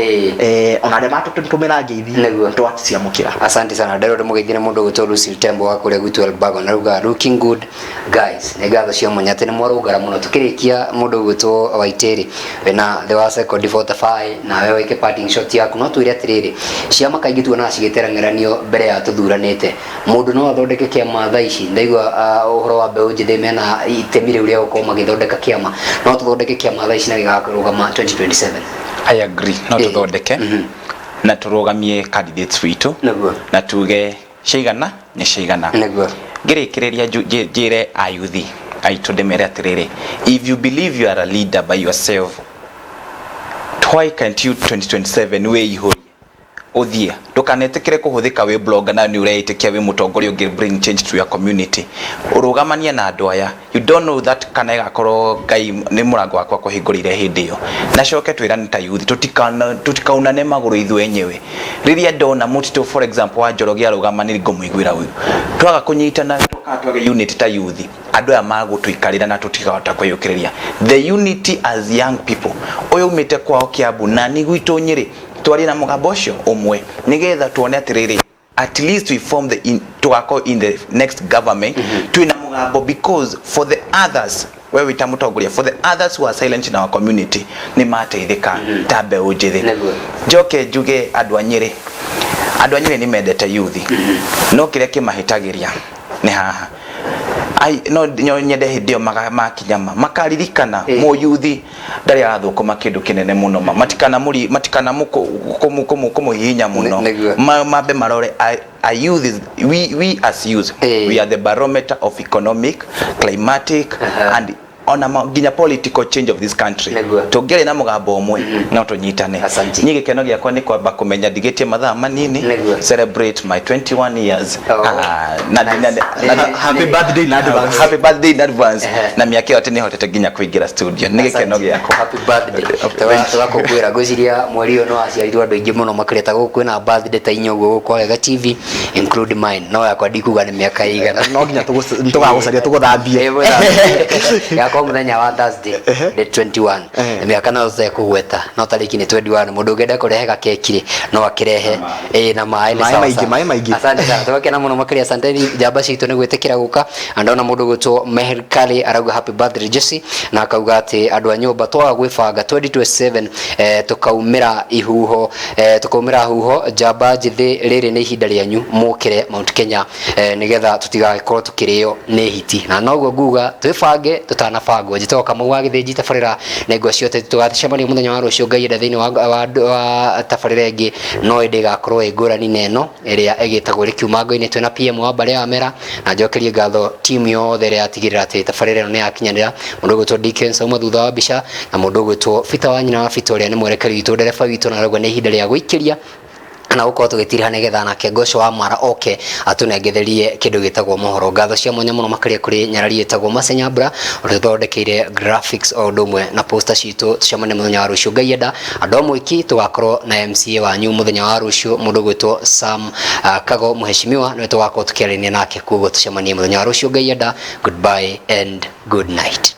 Ona arĩa matũtũmĩra ngeithi, twaciamũkĩra. Asante sana. Ndero ndĩmũgeithie mũndũ ũgwĩtwo Lucy Tembo wa kũrĩa gwitũ Elbago, na ruga looking good guys. Nĩ ngatho cia mwanya atĩ nĩ mwarũngara mũno. Tukĩrĩkia, mũndũ ũgwĩtwo Waitĩrĩ wĩna thĩ wa second 45, nawe wĩke parting shot yaku. No twĩre atĩrĩrĩ, ciama kaingĩ tuonaga cigĩterang'eranio mbere ya tũthuranĩte. Mũndũ no athondeke kĩama thaa ici? Ndaigua ũhoro wa mbeũ njĩthĩ mena itemi rĩu rĩa gũkorwo magĩthondeka kĩama. No tũthondeke kĩama thaa ici na gĩgakarũgama 2027? I agree, no tũthondeke na tũrũgamie candidates witũ na tuge ciaigana nĩ ciaigana. Ngĩrĩkĩrĩria, njĩre ayuthi aitũ, ndĩmere atĩrĩrĩ, if you believe you are a leader by yourself, why can't you 2027 wĩihũrie ũthiĩ? Ndũkanetĩkĩre kũhũthĩka wĩ blogger na nĩ ũreĩtĩkia wĩ mũtongoria ũngĩ bring change to your community. Ũrũgamanie na andũ aya, you don't know that kana ĩgakorwo Ngai nĩ mũrango wakwa kũhingũrĩire hĩndĩ ĩyo. Na coke twĩrane ta youth, tũtikaunane magũrũ ithuĩ enyewe. Rĩrĩa ndona mũtitũ, for example, wa Njoroge arũgama, nĩ ngũmũiguĩra ũiru. Twaga kũnyitana, twage unity ta youth, andũ aya magũtũikarĩra na tũtikahota kwĩyũkĩrĩria. The unity as young people, ũyũ umĩte kwao Kiambu na ni gwitũ Nyĩrĩ, twarie na mũgambo ũcio ũmwe nĩgetha tuone atĩrĩrĩ, at least we form the in, tugakorwo in the next government twina mũgambo, because for the others, we wĩta mũtongoria, for the others who are silent in our community, nĩ mateithĩka ta mbeũ njĩthĩ. Njoke njuge andũ a Nyĩrĩ, andũ a Nyĩrĩ nĩ mendete youth, no kĩrĩa kĩmahĩtagĩria nĩ haha. Ai, no nyende hĩndĩ ĩyo makinya ma makaririkana mũyuthi ndarĩ arathũkũma kĩndũ kĩnene mũno, ma matikana kũmũhihinya mũno. Mambe marore a youth is, we as youth, we are the barometer of economic, climatic and ona nginya political change of this country. Tũngĩarĩ na mũgambo ũmwe, no tũnyitane. Asante. Niĩ gĩkeno gĩakwa nĩ kwamba kũmenya ndigĩtie mathaa manini celebrate my 21 years. Ah, Nice. Happy birthday in advance. Happy birthday in advance. Na mĩaka ĩyo atĩ nĩhotete nginya kũingĩra studio, nĩ gĩkeno Asante. gĩakwa. Happy birthday. Tũgakũngũĩra. Ngwĩciria mweri ũyũ nĩ waciarirwo andũ aingĩ mũno makĩria, ta gũkũ kwĩna birthday ta inya ũguo gũkũ kwa Wega TV, include mine, no yakwa ndikuga nĩ mĩaka ĩigana. No nginya tũgagũcaria tũgũthambie. Yakwa mũthenya wa Thursday the 21. Mĩaka no tũtekũgweta, no tarĩki nĩ 21. Mũndũ ũngĩenda kũrehe gakeki rĩ, no akĩrehe. Na maĩ nĩ Maĩ sawa maingĩ, sawa. maĩ maingĩ. Asante sana, tũgakena mũno makĩria. Asanteni njamba citũ nĩ gwĩtĩkĩra gũka. Na ndona mũndũ gwĩtwo Meher Kali arauga happy birthday Jesse, na akauga atĩ andũ a nyũmba twaga gwĩbanga 2027, tukaumĩra ihuho, tukaumĩra huho. Njamba njĩthĩ, rĩrĩ nĩ ihinda rĩanyu mũkĩre Mount Kenya, nĩgetha tũtigagĩkorwo tũkĩrĩo nĩ hiti. Na noguo nguga twĩbange tũtanabangwo. Njĩtagwo Kamau wa Gĩthĩnji, tabarĩra nĩ ngwa ciothe. Tũgacemania mũthenya wa rũciũ Ngai enda thĩinĩ wa tabarĩra ĩngĩ, no ĩndĩ ĩgakorwo ĩ ngũrani na ĩno ĩrĩa ĩgĩtagwo ĩrĩ kiumango-inĩ. Twĩna PM wa mbarĩ ya Mera, na njokerie ngatho timu yothe ĩrĩa yatigĩrĩra atĩ tabarĩra ĩno nĩ yakinyanĩra. Mũndũ ũgwĩtwo Dickens auma thutha wa mbica, na mũndũ ũgwĩtwo Peter wa nyina wa Peter ũrĩa nĩ mwerekeri witũ, ndereba witũ, na arauga nĩ ihinda rĩa gũikĩria. Na Kana gũkorwo tũgĩtiriha nĩgetha nake Ngoco wa Mara oke atũnengetherie kĩndũ gĩtagwo mohoro. Ngatho cia mwanya mũno makĩria kũrĩ nyarari ĩtagwo Mercy Nyambura ũrĩa ũthondekeire graphics o ũndũ ũmwe na poster citũ. Tũcemanie mũthenya wa rũciũ Ngai enda. Andũ a Mwiki tũgakorwo na MCA wanyu mũthenya wa rũciũ, mũndũ ũgwĩtwo Sam Kago Mheshimiwa nĩwe tũgakorwo tũkĩaranĩria nake, koguo tũcemanie mũthenya wa rũciũ Ngai enda. Goodbye and good night.